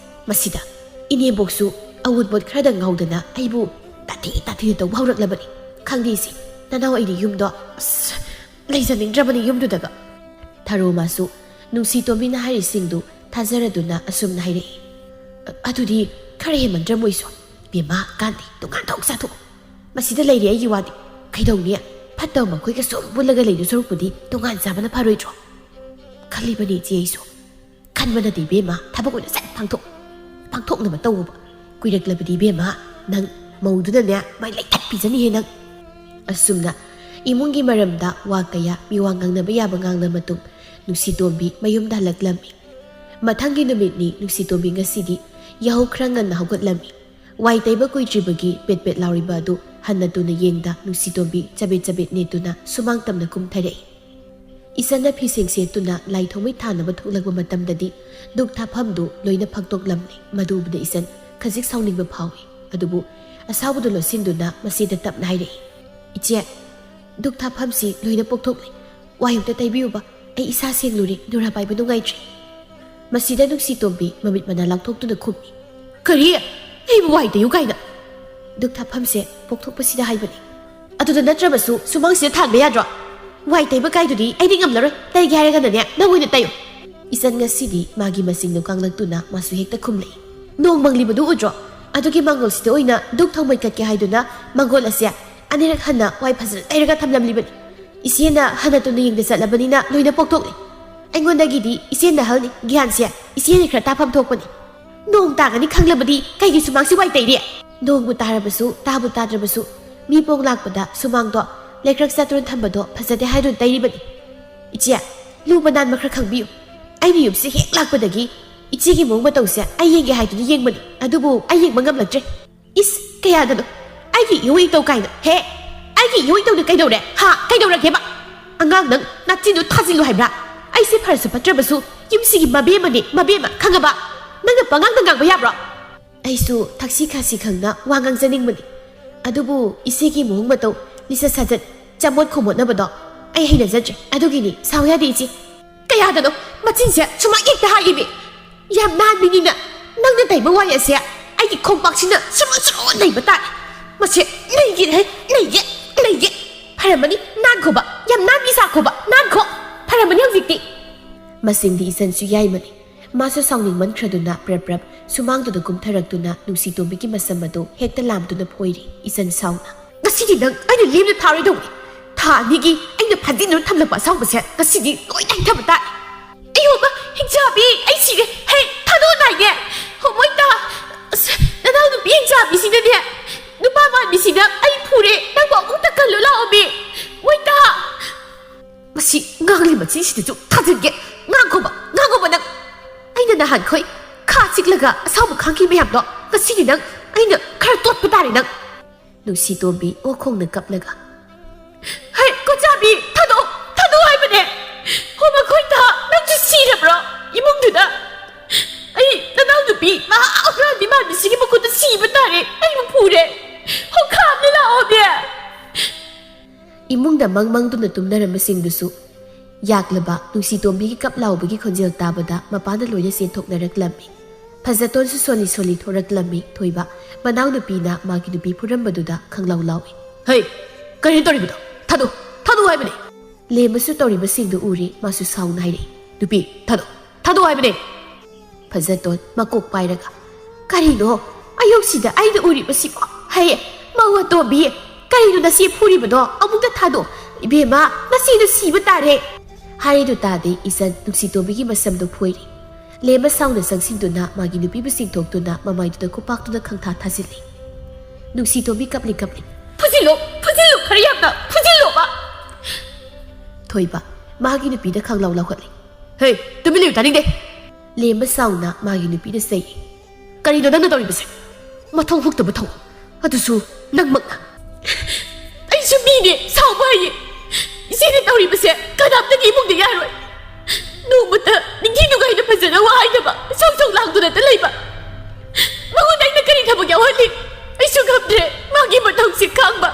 ꯃꯁꯤꯗ ꯏꯅꯦꯝꯕꯣꯛꯁꯨ ꯑꯋꯨꯟꯄꯣꯠ ꯈꯔꯗ ꯉꯥꯎꯗꯅ ꯑꯩꯕꯨ ꯇꯥꯊꯤ ꯇꯥꯊꯤꯅ ꯇꯧꯕ ꯍꯧꯔꯛꯂꯕꯅꯤ꯫ ꯈꯪꯗꯦ ꯏꯆꯦ, ꯅꯅꯥꯎ ꯑꯩꯗꯤ ꯌꯨꯝꯗꯣ, ꯑꯁ, ꯂꯩꯖꯅꯤꯡꯗ꯭ꯔꯕꯅꯤ ꯌꯨꯝꯗꯨꯗꯒ꯫" ꯊꯔꯣ ꯃꯥꯁꯨ ꯅꯨꯡꯁꯤꯇꯣꯝꯕꯤꯅ ꯍꯥꯏꯔꯤꯁꯤꯡꯗꯨ ꯊꯥꯖꯔꯗꯨꯅ ꯑꯁꯨꯝꯅ ꯍꯥꯏꯔꯛꯏ꯫ "ꯑ-, ꯑꯗꯨꯗꯤ ꯈꯔ ꯍꯦꯟꯃꯟꯗ꯭ꯔꯃꯣꯏꯁꯨ? ꯕꯦꯝꯃ, ꯀꯥꯟꯗꯦ, ꯇꯣꯉꯥꯟ ꯊꯣꯛ ꯆꯥꯊꯣꯛ꯫ ꯃꯁꯤꯗ ꯂꯩꯔꯦ ꯑꯩꯒꯤ ꯋꯥꯗꯤ꯫ ꯀꯩꯗꯧꯅꯤ? ꯐꯠꯇꯕ ꯃꯈꯣꯏꯒ ꯁꯨꯝ ꯄꯨꯜꯂꯒ ꯂꯩꯗꯣꯏ ꯁꯔꯨꯛꯄꯨꯗꯤ ꯇꯣꯉꯥꯟ ꯆꯥꯕꯅ ꯐꯔꯣꯏꯗ꯭ꯔꯣ?" ꯈꯜꯂꯤꯕꯅꯤ ꯏꯆꯦ ꯑꯩꯁꯨ꯫ ꯈꯟꯕ ꯅꯠꯇꯦ ꯏꯕꯦꯝꯃ, ꯊꯕꯛ ꯑꯣꯏꯅ ꯁꯠ ꯄꯥꯡꯊꯣꯛ-, ꯄꯥꯡꯊꯣꯛꯅꯕ ꯇꯧꯑꯣꯕ꯫ ꯀꯨꯏꯔꯛꯂꯕꯗꯤ ꯏꯕꯦꯝꯃ, ꯅꯪ ꯃꯧꯗꯨꯅꯅꯦ ꯃꯥꯏ ꯂꯩꯊꯠꯄꯤꯖꯅꯤꯍꯦ ꯅꯪ꯫ ꯑꯁꯨꯝꯅ ꯏꯃꯨꯡꯒꯤ ꯃꯔꯝꯗ ꯋꯥ ꯀꯌꯥ ꯃꯤꯋꯥ ꯉꯥꯡꯅꯕ ꯌꯥꯕ ꯉꯥꯡꯂ ꯃꯇꯨꯡ ꯅꯨꯡꯁꯤꯇꯣꯝꯕꯤ ꯃꯌꯨꯝꯗ ꯍꯜꯂꯛꯂꯝꯃꯤ꯫ ꯃꯊꯪꯒꯤ ꯅꯨꯃꯤꯠꯅꯤ ꯅꯨꯡꯁꯤꯇꯣꯝꯕꯤ ꯉꯁꯤꯗꯤ ꯌꯥꯍꯧ ꯈꯔ ꯉꯟꯅ ꯍꯧꯒꯠꯂꯝꯃꯤ꯫ ꯋꯥꯏ ꯇꯩꯕ ꯀꯨꯏꯗ꯭ꯔꯤꯕꯒꯤ ꯄꯦꯠ ꯄꯦꯠ ꯂꯥꯎꯔꯤꯕ ꯑꯗꯨ ꯍꯟꯅ ꯇꯨꯅ ꯌꯦꯡꯗ ꯅꯨꯡꯁꯤꯇꯣꯝꯕꯤ ꯆꯕꯦꯠ ꯆꯕꯦꯠ ꯅꯦꯠꯇꯨꯅ ꯁꯨꯃꯥꯡ ꯇꯝꯅ ꯀꯨꯝꯊꯔꯛꯏ꯫ ꯏꯆꯟꯅ ꯐꯤꯁꯦꯡ ꯁꯦꯠꯇꯨꯅ ꯂꯥꯏ ꯊꯣꯡꯃꯩ ꯊꯥꯅꯕ ꯊꯣꯛꯂꯛꯄ ꯃꯇꯝꯗꯗꯤ ꯗꯨꯛ ꯊꯥꯐꯝꯗꯨ ꯂꯣꯏꯅ ꯐꯛꯇꯣꯛꯂꯝꯂꯦ꯫ ꯃꯗꯨ ꯎꯕꯗ ꯏꯆꯟ ꯈꯖꯤꯛ ꯁꯥꯎꯅꯤꯡꯕ ꯐꯥꯎꯏ꯫ ꯑꯗꯨꯕꯨ ꯑꯁꯥꯎꯕꯗꯨ ꯂꯣꯠꯁꯤꯟꯗꯨꯅ ꯃꯆꯦꯗ ꯇꯞꯅ ꯍꯥꯏꯔꯛꯏ, "ꯏꯆꯦ, ꯗꯨꯛ ꯊꯥꯐꯝꯁꯤ ꯂꯣꯏꯅ ꯄꯣꯛꯊꯣꯛꯂꯦ꯫ "ꯋꯥꯏ ꯑꯝꯇ ꯇꯩꯕꯤꯌꯨꯕ, ꯑꯩ ꯏꯁꯥ ꯁꯦꯡꯂꯨꯔꯦ, ꯅꯨꯔꯥ ꯄꯥꯏꯕ ꯅꯨꯡꯉꯥꯏꯇ꯭ꯔꯦ"꯫ ꯃꯁꯤꯗ ꯅꯨꯡꯁꯤꯇꯣꯝꯕꯤ ꯃꯃꯤꯠ ꯃꯅꯥ ꯂꯥꯎꯊꯣꯛꯇꯨꯅ ꯈꯨꯝꯃꯤ꯫ "ꯀꯔꯤ? ꯑꯩꯕꯨ ꯋꯥꯏ ꯇꯩꯌꯨ ꯀꯥꯏꯅ?" ꯗꯨꯛ ꯊꯥꯐꯝꯁꯦ ꯄꯣꯛꯊꯣꯛꯄꯁꯤꯗ ꯍꯥꯏꯕꯅꯤ꯫ "ꯑꯗꯨꯗ ꯅꯠꯇ꯭ꯔꯕꯁꯨ ꯁꯨꯃꯥꯡꯁꯤꯗ ꯊꯥꯟꯕ ꯌꯥꯗ꯭ꯔꯣ? ꯋꯥꯏ ꯇꯩꯕ ꯀꯥꯏꯗꯨꯗꯤ ꯑꯩꯗꯤ ꯉꯝꯂꯔꯣꯏ, ꯇꯩꯒꯦ ꯍꯥꯏꯔꯒꯅꯅꯦ ꯅꯪ ꯑꯣꯏꯅ ꯇꯩꯌꯨ"꯫ ꯏꯆꯟ ꯉꯁꯤꯗꯤ ꯃꯥꯒꯤ ꯃꯁꯤꯡꯗꯨ ꯀꯥꯡꯂꯛꯇꯨꯅ ꯃꯥꯁꯨ ꯍꯦꯛꯇ ꯈꯨꯝꯂꯛꯏ꯫ "ꯅꯣꯡ ꯃꯪꯂꯤꯕꯗꯨ ꯎꯗ꯭ꯔꯣ? ꯑꯗꯨꯒꯤ ꯃꯉꯣꯜꯁꯤꯗ ꯑꯣꯏꯅ ꯗꯨꯛ ꯊꯥꯎꯃꯩ ꯀꯠꯀꯦ ꯍꯥꯏꯗꯨꯅ ꯃꯪꯒꯣꯜ ꯑꯁꯦ ꯑꯅꯤꯔꯛ ꯍꯟꯅ ꯋꯥꯏ ꯐꯖꯅ ꯇꯩꯔꯒ ꯊꯝꯂꯝꯂꯤꯕꯅꯤ꯫ ꯏꯆꯦꯅ ꯍꯟꯅ ꯇꯨꯅ ꯌꯦꯡꯗ ꯆꯠꯂꯕꯅꯤꯅ ꯂꯣꯏꯅ ꯄꯣꯛꯊꯣꯛꯂꯦ꯫ ꯑꯩꯉꯣꯟꯗꯒꯤꯗꯤ ꯏꯆꯦꯅ ꯑꯍꯜꯅꯤ, ꯒ꯭ꯌꯥꯟꯁꯦ ꯏꯆꯦꯅ ꯈꯔ ꯇꯥꯐꯝ ꯊꯣꯛꯄꯅꯤ꯫ ꯅꯣꯡ ꯇꯥꯒꯅꯤ ꯈꯪꯂꯕꯗꯤ ꯀꯩꯒꯤ ꯁꯨꯃꯥꯡꯁꯤ ꯋꯥꯏ ꯇꯩꯔꯤ? ꯅꯣꯡꯕꯨ ꯇꯥꯔꯕꯁꯨ, ꯇꯥꯕꯨ ꯇꯥꯗ꯭ꯔꯕꯁꯨ, ꯃꯤ ꯄꯣꯡ ꯂꯥꯛꯄꯗ ꯁꯨꯃꯥꯡꯗꯣ ꯂꯩꯀ꯭ꯔꯛ ꯆꯥꯇ꯭ꯔꯨꯟ ꯊꯝꯕꯗꯣ ꯐꯖꯗꯦ ꯍꯥꯏꯗꯨꯅ ꯇꯩꯔꯤꯕꯅꯤ꯫ ꯏꯆꯦ, ꯂꯨꯕ ꯅꯥꯟꯕ ꯈꯔ ꯈꯪꯕꯤꯌꯨ꯫ ꯑꯩꯅ ꯌꯨꯝꯁꯤ ꯍꯦꯛ ꯂꯥꯛꯄꯗꯒꯤ ꯏꯆꯦꯒꯤ ꯃꯑꯣꯡ ꯃꯇꯧꯁꯦ ꯑꯩ ꯌꯦꯡꯒꯦ ꯍꯥꯏꯗꯨꯅ ꯌꯦꯡꯕꯅꯤ, ꯑꯗꯨꯕꯨ ꯑꯩ ꯌꯦꯡꯕ ꯉꯝꯂꯛꯇ꯭ꯔꯦ꯫ ꯏꯁ, ꯀꯌꯥꯗꯅꯣ? ꯑꯩꯒꯤ ꯏꯋꯣ ꯏꯇꯧ ꯀꯥꯏꯅ꯫ ꯍꯦ, ꯑꯩꯒꯤ ꯏꯋꯣ ꯏꯇꯧꯅ ꯀꯩꯗꯧꯔꯦ? ꯍꯥ, ꯀꯩꯗꯧꯔꯒꯦꯕ? ꯑꯉꯥꯡ ꯅꯪ ꯅꯆꯤꯟꯗꯨ ꯊꯥꯖꯤꯜꯂꯨ ꯍꯥꯏꯕ꯭ꯔꯥ? ꯑꯩꯁꯦ ꯐꯔꯁꯨ ꯐꯠꯇ꯭ꯔꯕꯁꯨ ꯌꯨꯝꯁꯤꯒꯤ ꯃꯕꯦꯝꯃꯅꯤ, ꯃꯕꯦꯝꯃ, ꯈꯪꯉꯕ? ꯅꯪꯅ ꯄꯉꯥꯡꯗ ꯉꯥꯡꯕ ꯌꯥꯕ꯭ꯔꯣ?" ꯑꯩꯁꯨ ꯊꯛꯁꯤ ꯈꯥꯁꯤ ꯈꯪꯅ ꯋꯥ ꯉꯥꯡꯖꯅꯤꯡꯕꯅꯤ꯫ ꯑꯗꯨꯕꯨ ꯏꯆꯦꯒꯤ ꯃꯑꯣꯡ ꯃꯇꯧ, ꯂꯤꯆꯠ ꯁꯥꯖꯠ, ꯆꯃꯣꯠ ꯈꯣꯃꯣꯠꯅꯕꯗꯣ ꯑꯩ ꯍꯩꯅꯖꯗ꯭ꯔꯦ꯫ ꯑꯗꯨꯒꯤꯅꯤ ꯁꯥꯎ ꯌꯥꯗꯦ ꯏꯆꯦ꯫ ꯀꯌꯥꯗꯅꯣ ꯃꯆꯤꯟꯁꯦ ꯁꯨꯃꯥꯏ ꯍꯦꯛꯇ ꯍꯥꯏꯌꯦꯃꯤ? ꯌꯥꯝ ꯅꯥꯟꯕꯤꯅꯤꯅ ꯅꯪꯅ ꯇꯩꯕ ꯋꯥꯏ ꯑꯁꯦ ꯑꯩꯒꯤ ꯈꯣꯡꯄꯥꯛꯁꯤꯅ ꯁꯨꯔꯨ ꯁꯨꯔꯨ ꯅꯩꯕ ꯇꯥꯔꯦ꯫ ꯃꯁꯦ ꯅꯩꯒꯦ ꯍꯦ, ꯅꯩꯒꯦ, ꯅꯩꯒꯦ꯫ ꯐꯔꯝꯃꯅꯤ, ꯅꯥꯟꯈꯣꯕ, ꯌꯥꯝ ꯅꯥꯟꯕꯤ ꯁꯥꯈꯣꯕ, ꯅꯥꯟꯈꯣ꯫ ꯐꯔꯝꯃꯅꯤ ꯍꯧꯖꯤꯛꯇꯤ꯫ ꯃꯁꯤꯡꯗꯤ ꯏꯆꯟꯁꯨ ꯌꯥꯏꯃꯅꯤ꯫ ꯃꯥꯁꯨ ꯁꯥꯎꯅꯤꯡꯃꯟꯈ꯭ꯔꯗꯨꯅ ꯄ꯭ꯔꯞ ꯄ꯭ꯔꯞ ꯁꯨꯃꯥꯡꯗꯨꯗ ꯀꯨꯝꯊꯔꯛꯇꯨꯅ ꯅꯨꯡꯁꯤꯇꯣꯝꯕꯤꯒꯤ ꯃꯁꯝ ꯑꯗꯨ ꯍꯦꯛꯇ ꯂꯥꯝꯗꯨꯅ ꯐꯣꯏꯔꯤ꯫ ꯏꯆꯟ ꯁꯥꯎꯅ, "ꯉꯁꯤꯗꯤ ꯅꯪ ꯑꯩꯅ ꯂꯦꯝꯅ ꯊꯥꯔꯣꯏꯗꯧꯅꯤ꯫ ꯊꯥ ꯑꯅꯤꯒꯤ ꯑꯩꯅ ꯐꯥꯖꯤꯟꯗꯨꯅ ꯊꯝꯂꯛꯄ ꯑꯁꯥꯎꯕꯁꯦ ꯉꯁꯤꯗꯤ ꯂꯣꯏꯅ ꯍꯩꯊꯕ ꯇꯥꯔꯦ꯫ ꯑꯌꯣꯕ, ꯍꯤꯡꯆꯥꯕꯤ, ꯑꯩ ꯁꯤꯔꯦ꯫ ꯍꯦ, ꯊꯥꯗꯣꯛꯑꯣ ꯅꯥꯏꯅꯦ꯫ ꯍꯣ, ꯃꯣꯏꯇꯥ, ꯑꯁ, ꯅꯅꯥꯎ ꯅꯨꯄꯤ ꯍꯤꯡꯆꯥꯕꯤꯁꯤꯅꯅꯦ, ꯅꯨꯄꯥ ꯃꯥꯟꯕꯤꯁꯤꯅ ꯑꯩ ꯐꯨꯔꯦ꯫ ꯅꯪꯕꯨ ꯑꯃꯨꯛꯇ ꯀꯜꯂꯨ ꯂꯥꯛꯑꯣꯃꯤ꯫ ꯃꯣꯏꯇꯥ!" ꯃꯁꯤ ꯉꯥꯡꯂꯤ ꯃꯆꯤꯟꯁꯤꯗꯁꯨ ꯊꯥꯖꯤꯟꯒꯦ꯫ ꯉꯥꯡꯈꯣꯕ, ꯉꯥꯡꯈꯣꯕ ꯅꯪ꯫ ꯑꯩꯅ ꯅꯍꯥꯟꯈꯣꯏ ꯈꯥ ꯆꯤꯛꯂꯒ ꯑꯁꯥꯎꯕ ꯈꯥꯡꯈꯤ ꯃꯌꯥꯝꯗꯣ ꯉꯁꯤꯗꯤ ꯅꯪ ꯑꯩꯅ ꯈꯔ ꯇꯣꯠꯄ ꯇꯥꯔꯦ ꯅꯪ꯫ ꯅꯨꯡꯁꯤꯇꯣꯝꯕꯤ ꯑꯣꯛ ꯈꯣꯡꯅ ꯀꯞꯂꯒ, "ꯍꯩ, ꯀꯣꯆꯥꯕꯤ, ꯊꯥꯗꯣꯛ, ꯊꯥꯗꯣꯛ ꯍꯥꯏꯕꯅꯦ꯫ ꯍꯣ, ꯃꯈꯣꯏ ꯊꯥ, ꯅꯪꯁꯨ ꯁꯤꯔꯕ꯭ꯔꯣ? ꯏꯃꯨꯡꯗꯨꯗ ꯑꯩ ꯅꯅꯥꯎ ꯅꯨꯄꯤ ꯃꯍꯥ ꯍꯨꯔꯥꯟꯕꯤ ꯃꯥꯟꯕꯤꯁꯤꯒꯤ ꯃꯈꯨꯠꯇ ꯁꯤꯕ ꯇꯥꯔꯦ꯫ ꯑꯩꯕꯨ ꯐꯨꯔꯦ꯫ ꯍꯣ, ꯈꯥꯝꯂꯦ ꯂꯥꯛꯑꯣꯅꯦ꯫" ꯏꯃꯨꯡꯗ ꯃꯪ ꯃꯪꯗꯨꯅ ꯇꯨꯝꯅꯔꯝꯕꯁꯤꯡꯗꯨꯁꯨ ꯌꯥꯛꯂꯕ ꯅꯨꯡꯁꯤꯇꯣꯝꯕꯤꯒꯤ ꯀꯞ ꯂꯥꯎꯕꯒꯤ ꯈꯣꯟꯖꯦꯜ ꯇꯥꯕꯗ ꯃꯄꯥꯅ ꯂꯣꯏꯅ ꯆꯦꯟꯊꯣꯛꯅꯔꯛꯂꯝꯃꯤ꯫ ꯐꯖꯇꯣꯟꯁꯨ ꯁꯣꯜꯂꯤ ꯁꯣꯜꯂꯤ ꯊꯣꯔꯛꯂꯝꯃꯤ꯫ ꯊꯣꯏꯕ ꯃꯅꯥꯎꯅꯨꯄꯤꯅ ꯃꯥꯒꯤ ꯅꯨꯄꯤ ꯐꯨꯔꯝꯕꯗꯨꯗ ꯈꯪꯂꯥꯎ ꯂꯥꯎꯏ꯫ "ꯍꯩ, ꯀꯔꯤꯅꯣ ꯇꯧꯔꯤꯕꯗꯣ? ꯊꯥꯗꯣꯛ, ꯊꯥꯗꯣꯛꯑꯣ ꯍꯥꯏꯕꯅꯦ!" ꯂꯦꯝꯕꯁꯨ ꯇꯧꯔꯤꯕꯁꯤꯡꯗꯨ ꯎꯔꯤ꯫ ꯃꯥꯁꯨ ꯁꯥꯎꯅ ꯍꯥꯏꯔꯛꯏ, "ꯅꯨꯄꯤ, ꯊꯥꯗꯣꯛ, ꯊꯥꯗꯣꯛꯑꯣ ꯍꯥꯏꯕꯅꯦ!" ꯐꯖꯇꯣꯟ ꯃꯀꯣꯛ ꯄꯥꯏꯔꯒ, "ꯀꯔꯤꯅꯣ ꯑꯌꯨꯛꯁꯤꯗ ꯑꯩꯅ ꯎꯔꯤꯕꯁꯤꯕꯣ? ꯍꯩ, ꯃꯧ ꯑꯇꯣꯝꯕꯤ, ꯀꯔꯤꯅꯣ ꯅꯆꯦ ꯐꯨꯔꯤꯕꯗꯣ? ꯑꯃꯨꯛꯇ ꯊꯥꯗꯣꯛ꯫ ꯏꯕꯦꯝꯃ, ꯅꯆꯦꯗꯨ ꯁꯤꯕ ꯇꯥꯔꯦ!" ꯍꯥꯏꯔꯤꯗꯨ ꯇꯥꯗꯦ ꯏꯆꯟ ꯅꯨꯡꯁꯤꯇꯣꯝꯕꯤꯒꯤ ꯃꯁꯝꯗꯨ ꯐꯣꯏꯔꯤ꯫ ꯂꯦꯝꯕ ꯁꯥꯎꯅ ꯆꯪꯁꯤꯟꯗꯨꯅ ꯃꯥꯒꯤ ꯅꯨꯄꯤꯕꯨ ꯆꯤꯡꯊꯣꯛꯇꯨꯅ ꯃꯃꯥꯏꯗꯨꯗ ꯈꯨꯄꯥꯛꯇꯨꯅ ꯈꯪꯊꯥ ꯊꯥꯖꯤꯜꯂꯤ꯫ ꯅꯨꯡꯁꯤꯇꯣꯝꯕꯤ ꯀꯞꯂꯤ ꯀꯞꯂꯤ, "ꯐꯨꯖꯤꯜꯂꯣ, ꯐꯨꯖꯤꯜꯂꯣ, ꯈꯔ ꯌꯥꯝꯅ ꯐꯨꯖꯤꯜꯂꯣꯕ!" ꯊꯣꯏꯕ ꯃꯥꯒꯤ ꯅꯨꯄꯤꯗ ꯈꯪꯂꯥꯎ ꯂꯥꯎꯈꯠꯂꯤ꯫ "ꯍꯦ, ꯇꯨꯃꯤꯟ ꯂꯩꯌꯨ, ꯇꯥꯅꯤꯡꯗꯦ!" ꯂꯦꯝꯕ ꯁꯥꯎꯅ ꯃꯥꯒꯤ ꯅꯨꯄꯤꯗ ꯆꯩ, "ꯀꯔꯤꯅꯣ ꯅꯪꯅ ꯇꯧꯔꯤꯕꯁꯦ? ꯃꯊꯣꯡ ꯍꯨꯛꯇꯕ ꯊꯧ, ꯑꯗꯨꯁꯨ ꯅꯪꯃꯛꯅ!" "ꯑꯩꯁꯨ ꯃꯤꯅꯦ, ꯁꯥꯎꯕ ꯍꯩꯌꯦ꯫ ꯏꯆꯦꯅ ꯇꯧꯔꯤꯕꯁꯦ ꯀꯅꯥꯝꯇꯒꯤ ꯏꯃꯨꯡꯗ ꯌꯥꯔꯣꯏ꯫ ꯅꯣꯡꯃꯇ ꯅꯤꯡꯊꯤ ꯅꯨꯡꯉꯥꯏꯅ ꯐꯖꯅ ꯋꯥ ꯍꯥꯏꯗꯕ, ꯁꯧ ꯁꯧ ꯂꯥꯡꯗꯨꯅꯇ ꯂꯩꯕ꯫ ꯃꯉꯣꯟꯗ ꯑꯩꯅ ꯀꯔꯤ ꯊꯕꯛ ꯌꯥꯎꯍꯜꯂꯤ? ꯑꯩꯁꯨ ꯉꯝꯗ꯭ꯔꯦ꯫ ꯃꯥꯒꯤ ꯃꯇꯧꯁꯤ ꯈꯥꯡꯕ꯫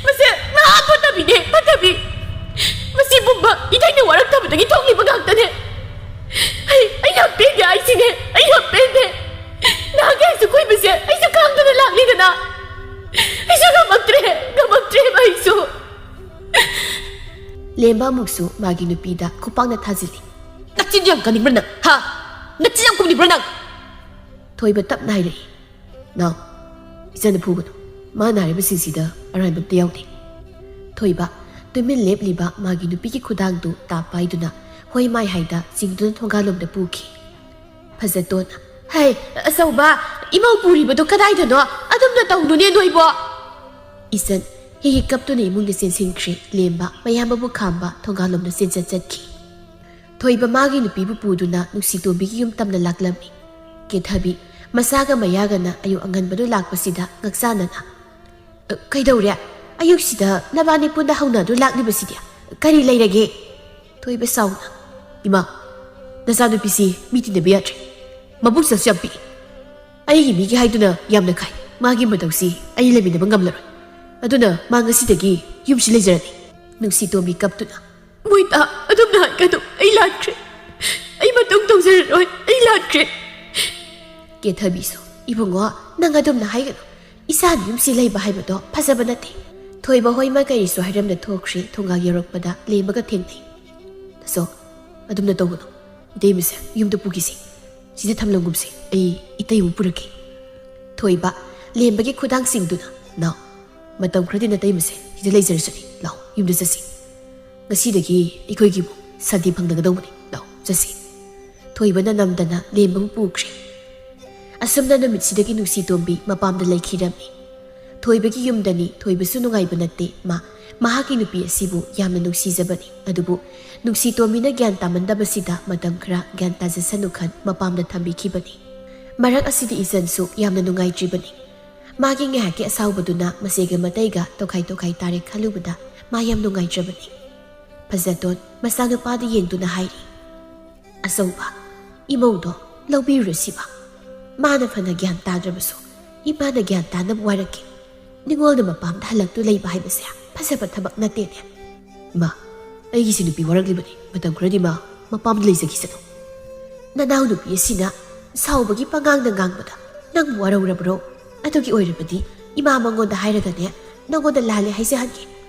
ꯃꯁꯦ ꯃꯍꯥ ꯐꯠꯇꯕꯤꯅꯦ, ꯐꯠꯇꯕꯤ꯫ ꯃꯁꯤ ꯄꯨꯝꯕ ꯏꯊꯩꯅ ꯋꯥꯔꯛꯇꯕꯗꯒꯤ ꯊꯣꯛꯂꯤꯕ ꯉꯥꯛꯇꯅꯦ꯫ ꯑꯩ, ꯑꯩ ꯌꯥꯝ ꯄꯦꯟꯗꯦ ꯍꯥꯏꯁꯤꯅꯦ, ꯑꯩ ꯌꯥꯝ ꯄꯦꯟꯗꯦ꯫ ꯅꯍꯥꯟꯒꯩꯁꯨ ꯀꯨꯏꯕꯁꯦ ꯑꯩꯁꯨ ꯈꯥꯡꯗꯨꯅ ꯂꯥꯛꯂꯤꯗꯅ꯫ ꯑꯩꯁꯨ ꯉꯝꯃꯛꯇ꯭ꯔꯦ, ꯉꯝꯃꯛꯇ꯭ꯔꯦꯕ ꯑꯩꯁꯨ꯫" ꯂꯦꯝꯕ ꯑꯃꯨꯛꯁꯨ ꯃꯥꯒꯤ ꯅꯨꯄꯤꯗ ꯈꯨꯄꯥꯛꯅ ꯊꯥꯖꯤꯜꯂꯤ꯫ "ꯅꯆꯤꯟ ꯌꯥꯝ ꯀꯟꯅꯤꯡꯕ꯭ꯔꯥ ꯅꯪ? ꯍꯥ? ꯅꯆꯤꯟ ꯌꯥꯝ ꯀꯨꯝꯅꯤꯡꯕ꯭ꯔꯥ ꯅꯪ?" ꯊꯣꯏꯕ ꯇꯞꯅ ꯍꯥꯏꯔꯛꯏ, "ꯅꯥꯎ, ꯏꯆꯟꯗ ꯐꯨꯒꯅꯨ꯫ ꯃꯥꯅ ꯍꯥꯏꯔꯤꯕꯁꯤꯡꯁꯤꯗ ꯑꯔꯥꯟꯕ ꯑꯝꯇ ꯌꯥꯎꯗꯦ꯫" ꯊꯣꯏꯕ ꯇꯨꯃꯤꯟ ꯂꯦꯞꯂꯤꯕ ꯃꯥꯒꯤ ꯅꯨꯄꯤꯒꯤ ꯈꯨꯗꯥꯡꯗꯨ ꯇꯥꯞ ꯄꯥꯏꯗꯨꯅ ꯍꯣꯏ ꯃꯥꯏ ꯍꯥꯏꯗ ꯆꯤꯡꯗꯨꯅ ꯊꯣꯡꯒꯥꯜꯂꯣꯝꯗ ꯄꯨꯈꯤ꯫ ꯐꯖꯇꯣꯟ, "ꯍꯩ, ꯑꯆꯧꯕ, ꯏꯃꯧ ꯄꯨꯔꯤꯕꯗꯨ ꯀꯗꯥꯏꯗꯅꯣ? ꯑꯗꯨꯝꯅ ꯇꯧꯅꯨꯅꯦ ꯅꯣꯏꯕꯣ!" ꯏꯆꯟ ꯍꯤ ꯍꯤ ꯀꯞꯇꯨꯅ ꯏꯃꯨꯡꯗ ꯆꯦꯟꯁꯤꯟꯈ꯭ꯔꯦ꯫ ꯂꯦꯝꯕ ꯃꯌꯥꯝꯕꯕꯨ ꯈꯥꯝꯕ ꯊꯣꯡꯒꯥꯜꯂꯣꯝꯗ ꯆꯦꯟꯆꯠ ꯆꯠꯈꯤ꯫ ꯊꯣꯏꯕ ꯃꯥꯒꯤ ꯅꯨꯄꯤꯕꯨ ꯄꯨꯗꯨꯅ ꯅꯨꯡꯁꯤꯇꯣꯝꯕꯤꯒꯤ ꯌꯨꯝ ꯇꯝꯅ ꯂꯥꯛꯂꯝꯃꯤ꯫ ꯀꯦꯊꯕꯤ ꯃꯆꯥꯒ ꯃꯌꯥꯒꯅ ꯑꯌꯨꯛ ꯑꯉꯟꯕꯗꯨ ꯂꯥꯛꯄꯁꯤꯗ ꯉꯛꯆꯥꯅꯅ, "ꯑ, ꯀꯩꯗꯧꯔꯦ? ꯑꯌꯨꯛꯁꯤꯗ ꯅꯕꯥꯅꯤ ꯄꯨꯟꯅ ꯍꯧꯅꯗꯨ ꯂꯥꯛꯂꯤꯕꯁꯤꯗꯤ? ꯀꯔꯤ ꯂꯩꯔꯒꯦ?" ꯊꯣꯏꯕ ꯁꯥꯎꯅ, "ꯏꯃꯥ, ꯅꯆꯥꯅꯨꯄꯤꯁꯤ ꯃꯤ ꯇꯤꯟꯅꯕ ꯌꯥꯗ꯭ꯔꯦ꯫ ꯃꯕꯨꯛ ꯆꯥꯁꯨ ꯌꯥꯝ ꯄꯤꯛꯏ꯫ ꯑꯩꯒꯤ ꯃꯤꯒꯤ ꯍꯥꯏꯗꯨꯅ ꯌꯥꯝꯅ ꯈꯥꯏ꯫ ꯃꯥꯒꯤ ꯃꯇꯧꯁꯤ ꯑꯩ ꯂꯩꯃꯤꯟꯅꯕ ꯉꯝꯂꯔꯣꯏ꯫ ꯑꯗꯨꯅ ꯃꯥ ꯉꯁꯤꯗꯒꯤ ꯌꯨꯝꯁꯤ ꯂꯩꯖꯔꯅꯤ꯫" ꯅꯨꯡꯁꯤꯇꯣꯝꯕꯤ ꯀꯞꯇꯨꯅ, "ꯃꯣꯏ ꯏꯇꯥ, ꯑꯗꯨꯝꯅ ꯍꯥꯏꯒꯅꯨ꯫ ꯑꯩ ꯂꯥꯟꯈ꯭ꯔꯦ꯫ ꯑꯩ ꯃꯇꯨꯡ ꯇꯧꯖꯔꯔꯣꯏ꯫ ꯑꯩ ꯂꯥꯟꯈ꯭ꯔꯦ꯫ ꯀꯦꯊꯕꯤꯁꯨ, "ꯏꯕꯨꯡꯉꯣ, ꯅꯪ ꯑꯗꯨꯝꯅ ꯍꯥꯏꯒꯅꯨ꯫ ꯏꯆꯥꯅ ꯌꯨꯝꯁꯤ ꯂꯩꯕ ꯍꯥꯏꯕꯗꯣ ꯐꯖꯕ ꯅꯠꯇꯦ"꯫ ꯊꯣꯏꯕ ꯍꯣꯏ ꯃꯥꯏꯀꯩꯁꯨ ꯍꯥꯏꯔꯝꯅ ꯊꯣꯛꯈ꯭ꯔꯦ꯫ ꯊꯣꯡꯒꯥꯜ ꯌꯧꯔꯛꯄꯗ ꯂꯦꯝꯕꯒ ꯊꯦꯡꯅꯩ꯫ "ꯇꯥꯆꯧ, ꯑꯗꯨꯝꯅ ꯇꯧꯒꯅꯨ꯫ ꯏꯇꯩꯃꯁꯦ ꯌꯨꯝꯗ ꯄꯨꯈꯤꯁꯤ꯫ ꯁꯤꯗ ꯊꯝꯂꯝꯒꯨꯝꯁꯤ꯫ ꯑꯩ ꯏꯇꯩ ꯑꯃꯨꯛ ꯄꯨꯔꯛꯀꯦ"꯫ ꯊꯣꯏꯕ, ꯂꯦꯝꯕꯒꯤ ꯈꯨꯗꯥꯡ ꯆꯤꯡꯗꯨꯅ, "ꯅꯥꯎ, ꯃꯇꯝ ꯈꯔꯗꯤ ꯅꯇꯩꯃꯁꯦ ꯁꯤꯗ ꯂꯩꯖꯔꯁꯅꯤ꯫ ꯂꯥꯎ, ꯌꯨꯝꯗ ꯆꯠꯁꯤ꯫ ꯉꯁꯤꯗꯒꯤ ꯑꯩꯈꯣꯏꯒꯤ ꯏꯃꯨꯡ ꯁꯥꯟꯇꯤ ꯐꯪꯅꯒꯗꯧꯕꯅꯤ꯫ ꯂꯥꯎ, ꯆꯠꯁꯤ"꯫ ꯊꯣꯏꯕꯅ ꯅꯝꯗꯅ ꯂꯦꯝꯕꯕꯨ ꯄꯨꯈ꯭ꯔꯦ꯫ ꯑꯁꯨꯝꯅ ꯅꯨꯃꯤꯠꯁꯤꯗꯒꯤ ꯅꯨꯡꯁꯤ ꯇꯣꯝꯕꯤ ꯃꯄꯥꯝꯗ ꯂꯩꯈꯤꯔꯝꯃꯤ꯫ ꯊꯣꯏꯕꯒꯤ ꯌꯨꯝꯗꯅꯤ꯫ ꯊꯣꯏꯕꯁꯨ ꯅꯨꯡꯉꯥꯏꯕ ꯅꯠꯇꯦ꯫ ꯃꯥ ꯃꯍꯥꯛꯀꯤ ꯅꯨꯄꯤ ꯑꯁꯤꯕꯨ ꯌꯥꯝꯅ ꯅꯨꯡꯁꯤꯖꯕꯅꯤ꯫ ꯑꯗꯨꯕꯨ ꯅꯨꯡꯁꯤ ꯇꯣꯝꯕꯤꯅ ꯒ꯭ꯌꯥꯟ ꯇꯥꯃꯟꯗꯕꯁꯤꯗ ꯃꯇꯝ ꯈꯔ ꯒ꯭ꯌꯥꯟ ꯇꯥꯖꯁꯅꯨ ꯈꯟ ꯃꯄꯥꯝꯗ ꯊꯝꯕꯤꯈꯤꯕꯅꯤ꯫ ꯃꯔꯛ ꯑꯁꯤꯗ ꯏꯆꯟꯁꯨ ꯌꯥꯝꯅ ꯅꯨꯡꯉꯥꯏꯇ꯭ꯔꯤꯕꯅꯤ꯫ ꯃꯥꯒꯤ ꯉꯥꯏꯍꯥꯛꯀꯤ ꯑꯁꯥꯎꯕꯗꯨꯅ ꯃꯆꯦꯒ ꯃꯇꯩꯒ ꯇꯣꯈꯥꯏ ꯇꯣꯈꯥꯏ ꯇꯥꯔꯦ ꯈꯜꯂꯨꯕꯗ ꯃꯥ ꯌꯥꯝ ꯅꯨꯡꯉꯥꯏꯇ꯭ꯔꯕꯅꯤ꯫ ꯐꯖꯇꯣꯟ ꯃꯆꯥꯅꯨꯄꯥꯗ ꯌꯦꯡꯗꯨꯅ ꯍꯥꯏꯔꯤ, "ꯑꯆꯧꯕ, ꯏꯃꯧꯗꯣ ꯂꯧꯕꯤꯔꯨꯔꯁꯤꯕ꯫ ꯃꯥꯅ ꯐꯅ ꯒ꯭ꯌꯥꯟ ꯇꯥꯗ꯭ꯔꯕꯁꯨ ꯏꯃꯥꯅ ꯒ꯭ꯌꯥꯟ ꯇꯥꯅꯕ ꯋꯥꯔꯛꯀꯦ꯫ ꯅꯤꯉꯣꯜꯅ ꯃꯄꯥꯝꯗ ꯍꯜꯂꯛꯇꯨ ꯂꯩꯕ ꯍꯥꯏꯕꯁꯦ ꯐꯖꯕ ꯊꯕꯛ ꯅꯠꯇꯦꯅꯦ"꯫ "ꯏꯃꯥ, ꯑꯩꯒꯤꯁꯤ ꯅꯨꯄꯤ ꯋꯥꯔꯛꯂꯤꯕꯅꯤ꯫ ꯃꯇꯝ ꯈꯔꯗꯤ ꯃꯥ ꯃꯄꯥꯝꯗ ꯂꯩꯖꯈꯤꯁꯅꯨ"꯫ "ꯅꯅꯥꯎ ꯅꯨꯄꯤ ꯑꯁꯤꯅ ꯁꯥꯎꯕꯒꯤ ꯄꯉꯥꯡꯗ ꯉꯥꯡꯕꯗ ꯅꯪꯕꯨ ꯋꯥꯔꯧꯔꯕ꯭ꯔꯣ? ꯑꯗꯨꯒꯤ ꯑꯣꯏꯔꯕꯗꯤ ꯏꯃꯥ ꯃꯉꯣꯟꯗ ꯍꯥꯏꯔꯒꯅꯦ, ꯅꯉꯣꯟꯗ ꯂꯥꯜꯂꯦ ꯍꯥꯏꯖꯍꯟꯒꯦ꯫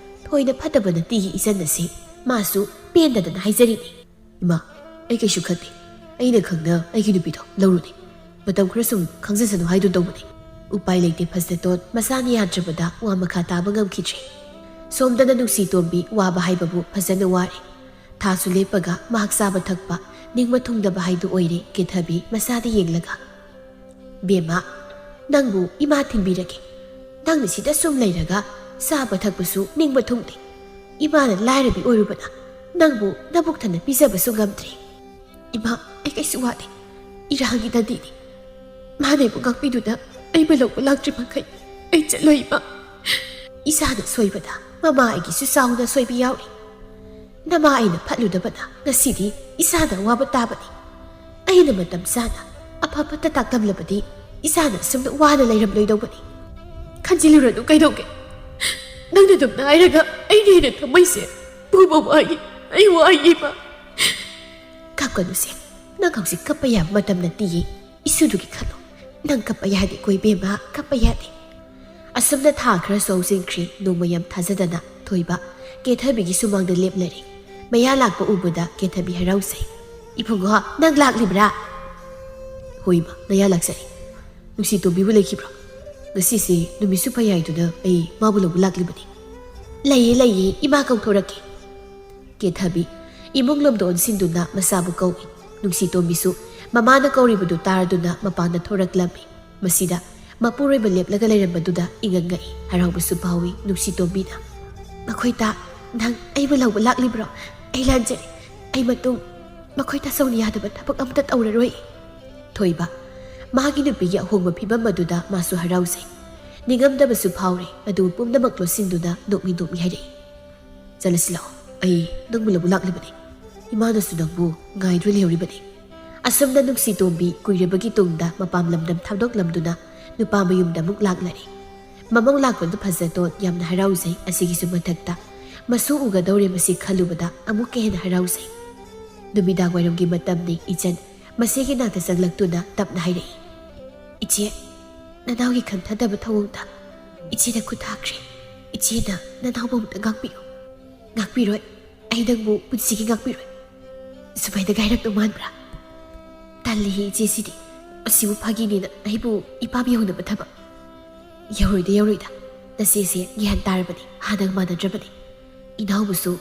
ꯊꯣꯏꯅ ꯐꯠꯇꯕ ꯅꯠꯇꯦ ꯏꯆꯟ ꯑꯁꯤ꯫ ꯃꯥꯁꯨ ꯄꯦꯟꯗꯗꯅ ꯍꯥꯏꯖꯔꯤꯅꯤ"꯫ "ꯏꯃꯥ, ꯑꯩ ꯀꯩꯁꯨ ꯈꯟꯗꯦ꯫ ꯑꯩꯅ ꯈꯪꯅ ꯑꯩꯒꯤ ꯅꯨꯄꯤꯗꯣ ꯂꯧꯔꯨꯅꯤ꯫ ꯃꯇꯝ ꯈꯔ ꯁꯨꯝ ꯈꯪꯖꯁꯅꯨ ꯍꯥꯏꯗꯨꯅ ꯇꯧꯕꯅꯤ"꯫ ꯎꯄꯥꯏ ꯂꯩꯇꯦ ꯐꯖꯇꯣꯟ꯫ ꯃꯁꯥꯅ ꯌꯥꯗ꯭ꯔꯕꯗ ꯋꯥ ꯃꯈꯥ ꯇꯥꯕ ꯉꯝꯈꯤꯗ꯭ꯔꯦ꯫ ꯁꯣꯝꯗꯅ ꯅꯨꯡꯁꯤ ꯇꯣꯝꯕꯤ ꯋꯥꯕ ꯍꯥꯏꯕꯕꯨ ꯐꯖꯅ ꯋꯥꯔꯦ꯫ ꯊꯥꯁꯨ ꯂꯦꯞꯄꯒ ꯃꯍꯥꯛ ꯆꯥꯕ ꯊꯛꯄ ꯅꯤꯡꯕ ꯊꯨꯡꯗꯕ ꯍꯥꯏꯗꯨ ꯑꯣꯏꯔꯦ꯫ ꯀꯦꯊꯕꯤ ꯃꯆꯥꯗ ꯌꯦꯡꯂꯒ, "ꯕꯦꯝꯃ, ꯅꯪꯕꯨ ꯏꯃꯥ ꯊꯤꯟꯕꯤꯔꯒꯦ꯫ ꯅꯪꯅ ꯁꯤꯗ ꯁꯨꯝ ꯂꯩꯔꯒ ꯆꯥꯕ ꯊꯛꯄꯁꯨ ꯅꯤꯡꯕ ꯊꯨꯡꯗꯦ꯫ ꯏꯃꯥꯅ ꯂꯥꯏꯔꯕꯤ ꯑꯣꯏꯔꯨꯕꯅ ꯅꯪꯕꯨ ꯅꯕꯨꯛ ꯊꯟꯅ ꯄꯤꯖꯕꯁꯨ ꯉꯝꯗ꯭ꯔꯦ"꯫ "ꯏꯃꯥ, ꯑꯩ ꯀꯩꯁꯨ ꯋꯥꯗꯦ꯫ ꯏꯔꯥꯡꯒꯤ ꯗꯟꯗꯤꯅꯤ꯫ ꯃꯥꯅ ꯑꯩꯕꯨ ꯉꯥꯛꯄꯤꯗꯨꯅ ꯑꯩꯕꯨ ꯂꯧꯕ ꯂꯥꯛꯇ꯭ꯔꯤ ꯃꯈꯩ ꯑꯩ ꯆꯠꯂꯣꯏ ꯏꯃꯥ꯫ ꯏꯁꯥꯅ ꯁꯣꯏꯕꯗ ꯃꯃꯥ ꯑꯩꯒꯤꯁꯨ ꯆꯥꯎꯅ ꯁꯣꯏꯕ ꯌꯥꯎꯔꯤ꯫ ꯅꯃꯥ ꯑꯩꯅ ꯐꯠꯂꯨꯗꯕꯅ ꯉꯁꯤꯗꯤ ꯏꯁꯥꯗ ꯑꯋꯥꯕ ꯇꯥꯕꯅꯤ꯫ ꯑꯩꯅ ꯃꯇꯝ ꯆꯥꯅ ꯑꯐ ꯐꯠꯇ ꯇꯥꯛꯂꯝꯂꯕꯗꯤ ꯏꯁꯥꯅ ꯑꯁꯨꯝꯅ ꯋꯥꯅ ꯂꯩꯔꯝꯂꯣꯏꯗꯧꯕꯅꯤ"꯫ "ꯈꯟꯖꯤꯜꯂꯨꯔꯅꯨ, ꯀꯩꯗꯧꯒꯦ? ꯅꯪꯅ ꯑꯗꯨꯝꯅ ꯍꯥꯏꯔꯒ ꯑꯩꯅ ꯍꯦꯟꯅ ꯊꯃꯣꯏꯁꯦ ꯄꯨꯕ ꯋꯥꯏ꯫ ꯑꯩ ꯋꯥꯏ, ꯏꯃꯥ꯫ ꯀꯞꯀꯅꯨꯁꯦ, ꯅꯪ ꯍꯧꯖꯤꯛ ꯀꯞꯄ ꯌꯥꯕ ꯃꯇꯝ ꯅꯠꯇꯤꯌꯦ꯫ ꯏꯁꯨꯗꯨꯒꯤ ꯈꯜꯂꯣ꯫ ꯅꯪ ꯀꯞꯄ ꯌꯥꯗꯦꯀꯣ ꯏꯕꯦꯝꯃ, ꯀꯞꯄ ꯌꯥꯗꯦ꯫ ꯑꯁꯨꯝꯅ ꯊꯥ ꯈꯔꯁꯨ ꯍꯧꯖꯤꯟꯈ꯭ꯔꯦ꯫ ꯅꯣꯡꯃ ꯌꯥꯝ ꯊꯥꯖꯗꯅ ꯊꯣꯏꯕ ꯀꯦꯊꯕꯤꯒꯤ ꯁꯨꯃꯥꯡꯗ ꯂꯦꯞꯂꯔꯦ꯫ ꯃꯌꯥ ꯂꯥꯛꯄ ꯎꯕꯗ ꯀꯦꯊꯕꯤ ꯍꯔꯥꯎꯖꯩ꯫ "ꯏꯕꯨꯡꯉꯣ, ꯅꯪ ꯂꯥꯛꯂꯤꯕ꯭ꯔꯥ?" "ꯍꯣꯏ ꯏꯃꯥ, ꯅꯌꯥ ꯂꯥꯛꯆꯔꯦ꯫ ꯅꯨꯡꯁꯤꯇꯣꯝꯕꯤꯕꯨ ꯂꯩꯈꯤꯕ꯭ꯔꯣ? ꯉꯁꯤꯁꯦ ꯅꯨꯃꯤꯠꯁꯨ ꯐꯩ ꯍꯥꯏꯗꯨꯅ ꯑꯩ ꯃꯥꯕꯨ ꯂꯧꯕ ꯂꯥꯛꯂꯤꯕꯅꯤ꯫" "ꯂꯩꯌꯦ, ꯂꯩꯌꯦ, ꯏꯃꯥ ꯀꯧꯊꯣꯔꯛꯀꯦ꯫" ꯀꯦꯊꯕꯤ ꯏꯃꯨꯡ ꯂꯣꯝꯗ ꯑꯣꯟꯁꯤꯟꯗꯨꯅ ꯃꯆꯥꯕꯨ ꯀꯧꯏ꯫ ꯅꯨꯡꯁꯤꯇꯣꯝꯕꯤꯁꯨ ꯃꯃꯥꯅ ꯀꯧꯔꯤꯕꯗꯨ ꯇꯥꯔꯗꯨꯅ ꯃꯄꯥꯟꯗ ꯊꯣꯔꯛꯂꯝꯃꯤ꯫ ꯃꯁꯤꯗ ꯃꯄꯨꯔꯣꯏꯕ ꯂꯦꯞꯂꯒ ꯂꯩꯔꯝꯕꯗꯨꯗ ꯏꯉꯛ ꯉꯛꯏ, ꯍꯔꯥꯎꯕꯁꯨ ꯐꯥꯎꯏ꯫ ꯅꯨꯡꯁꯤꯇꯣꯝꯕꯤꯅ, "ꯃꯈꯣꯏ ꯇꯥ, ꯅꯪ ꯑꯩꯕꯨ ꯂꯧꯕ ꯂꯥꯛꯂꯤꯕ꯭ꯔꯣ? ꯑꯩ ꯂꯥꯟꯖꯔꯦ꯫ ꯑꯩ ꯃꯇꯨꯡ ꯃꯈꯣꯏ ꯇꯥꯆꯧꯅ ꯌꯥꯗꯕ ꯊꯕꯛ ꯑꯃꯠꯇ ꯇꯧꯔꯔꯣꯏ꯫" ꯊꯣꯏꯕ, ꯃꯥꯒꯤ ꯅꯨꯄꯤꯒꯤ ꯑꯍꯣꯡꯕ ꯐꯤꯕꯝ ꯑꯗꯨꯗ ꯃꯥꯁꯨ ꯍꯔꯥꯎꯖꯩ꯫ ꯅꯤꯡꯉꯝꯗꯕꯁꯨ ꯐꯥꯎꯔꯦ, ꯑꯗꯨꯕꯨ ꯄꯨꯝꯅꯃꯛ ꯂꯣꯠꯁꯤꯟꯗꯨꯅ ꯅꯣꯛꯃꯤ ꯅꯣꯛꯃꯤ ꯍꯥꯏꯔꯛꯏ, "ꯆꯠꯂꯁꯤ ꯂꯥꯛꯑꯣ, ꯑꯩ ꯅꯪꯕꯨ ꯂꯧꯕ ꯂꯥꯛꯂꯤꯕꯅꯤ꯫ ꯏꯃꯥꯅꯁꯨ ꯅꯪꯕꯨ ꯉꯥꯏꯗꯨꯅ ꯂꯩꯍꯧꯔꯤꯕꯅꯤ꯫" ꯑꯁꯨꯝꯅ ꯅꯨꯡꯁꯤꯇꯣꯝꯕꯤ ꯀꯨꯏꯔꯕꯒꯤ ꯇꯨꯡꯗ ꯃꯄꯥꯝ ꯂꯝꯗꯝ ꯊꯥꯗꯣꯛꯂꯝꯗꯨꯅ ꯅꯨꯄꯥ ꯃꯌꯨꯝꯗ ꯑꯃꯨꯛ ꯂꯥꯛꯂꯔꯦ꯫ ꯃꯃꯧ ꯂꯥꯛꯄꯗꯨ ꯐꯖꯗꯣꯟ ꯌꯥꯝꯅ ꯍꯔꯥꯎꯖꯩ꯫ ꯑꯁꯤꯒꯤꯁꯨ ꯃꯊꯛꯇ ꯃꯁꯨ ꯎꯒꯗꯧꯔꯦ, ꯃꯁꯤ ꯈꯜꯂꯨꯕꯗ ꯑꯃꯨꯛꯀ ꯍꯦꯟꯅ ꯍꯔꯥꯎꯖꯩ꯫ ꯅꯨꯃꯤꯗꯥꯡ ꯋꯥꯏꯔꯝꯒꯤ ꯃꯇꯝꯅꯤ꯫ ꯏꯆꯟ ꯃꯁꯤꯒꯤ ꯅꯥꯛꯇ ꯆꯪꯂꯛꯇꯨꯅ ꯇꯞꯅ ꯍꯥꯏꯔꯛꯏ, "ꯏꯆꯦ, ꯅꯅꯥꯎꯒꯤ ꯈꯟꯊꯗꯕ ꯊꯧꯑꯣꯡꯗ ꯏꯆꯦꯗ ꯈꯨꯠ ꯊꯥꯈ꯭ꯔꯦ꯫ ꯏꯆꯦꯅ ꯅꯅꯥꯎꯕꯨ ꯑꯃꯨꯛꯇ ꯉꯥꯛꯄꯤꯌꯨ꯫" "ꯉꯥꯛꯄꯤꯔꯣꯏ꯫ ꯑꯩ ꯅꯪꯕꯨ ꯄꯨꯟꯁꯤꯒꯤ ꯉꯥꯛꯄꯤꯔꯣꯏ꯫" "ꯁꯨꯃꯥꯏꯅꯒ ꯍꯥꯏꯔꯛꯇꯧ ꯃꯥꯟꯕ꯭ꯔꯥ? ꯇꯜꯂꯤꯍꯦ ꯏꯆꯦꯁꯤꯗꯤ꯫ ꯑꯁꯤꯕꯨ ꯐꯥꯒꯤꯅꯦꯅ ꯑꯩꯕꯨ ꯏꯄꯥꯝ ꯌꯧꯅꯕ ꯊꯕꯛ꯫ ꯌꯧꯔꯣꯏꯗ, ꯌꯧꯔꯣꯏꯗ꯫ ꯅꯆꯦꯁꯦ ꯒ꯭ꯌꯥꯟ ꯇꯥꯔꯕꯅꯤ, ꯍꯥꯟꯅꯒ ꯃꯥꯟꯅꯗ꯭ꯔꯕꯅꯤ꯫ ꯏꯅꯥꯎꯕꯨꯁꯨ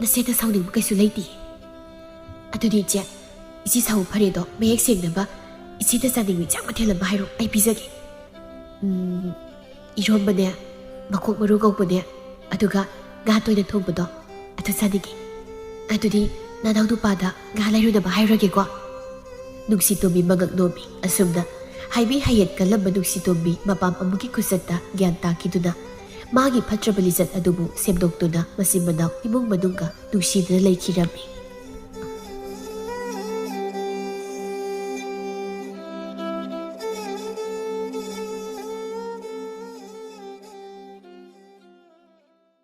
ꯅꯆꯦꯗ ꯁꯥꯎꯅꯤꯡꯕ ꯀꯩꯁꯨ ꯂꯩꯇꯦ꯫ ꯑꯗꯨꯗꯤ ꯏꯆꯦ, ꯏꯆꯦ ꯁꯥꯎꯕ ꯐꯔꯦꯗꯣ, ꯃꯌꯦꯛ ꯁꯦꯡꯅꯕ ꯏꯆꯦꯗ ꯆꯥꯅꯤꯡꯕ ꯏꯟꯁꯥꯡ ꯃꯊꯦꯜ ꯑꯃ ꯍꯥꯏꯔꯣ, ꯑꯩ ꯄꯤꯖꯒꯦ꯫" "ꯎꯝ, ꯏꯔꯣꯝꯕꯅꯦ, ꯃꯀꯣꯛ ꯃꯔꯨ ꯉꯧꯕꯅꯦ, ꯑꯗꯨꯒ ꯉꯥ ꯇꯣꯏꯅ ꯊꯣꯡꯕꯗꯣ, ꯑꯗꯨ ꯆꯥꯅꯤꯡꯉꯤ꯫ ꯑꯗꯨꯗꯤ ꯅꯅꯥꯎ ꯅꯨꯄꯥꯗ ꯉꯥ ꯂꯩꯔꯨꯅꯕ ꯍꯥꯏꯔꯨꯔꯒꯦꯀꯣ꯫" ꯅꯨꯡꯁꯤꯇꯣꯝꯕꯤ ꯃꯉꯛ ꯅꯣꯝꯃꯤ꯫ ꯑꯁꯨꯝꯅ ꯍꯥꯏꯕꯤ ꯍꯥꯏꯌꯦꯠ ꯀꯜꯂꯝꯕ ꯅꯨꯡꯁꯤꯇꯣꯝꯕꯤ ꯃꯄꯥꯝ ꯑꯃꯒꯤ ꯈꯨꯆꯠꯇ ꯒ꯭ꯌꯥꯟ ꯇꯥꯈꯤꯗꯨꯅ ꯃꯥꯒꯤ ꯐꯠꯇ꯭ꯔꯕ ꯂꯤꯆꯠ ꯑꯗꯨꯕꯨ ꯁꯦꯝꯗꯣꯛꯇꯨꯅ ꯃꯆꯤꯟ ꯃꯅꯥꯎ ꯏꯃꯨꯡ ꯃꯅꯨꯡꯒ ꯅꯨꯡꯁꯤꯗꯅ ꯂꯩꯈꯤꯔꯝꯃꯤ꯫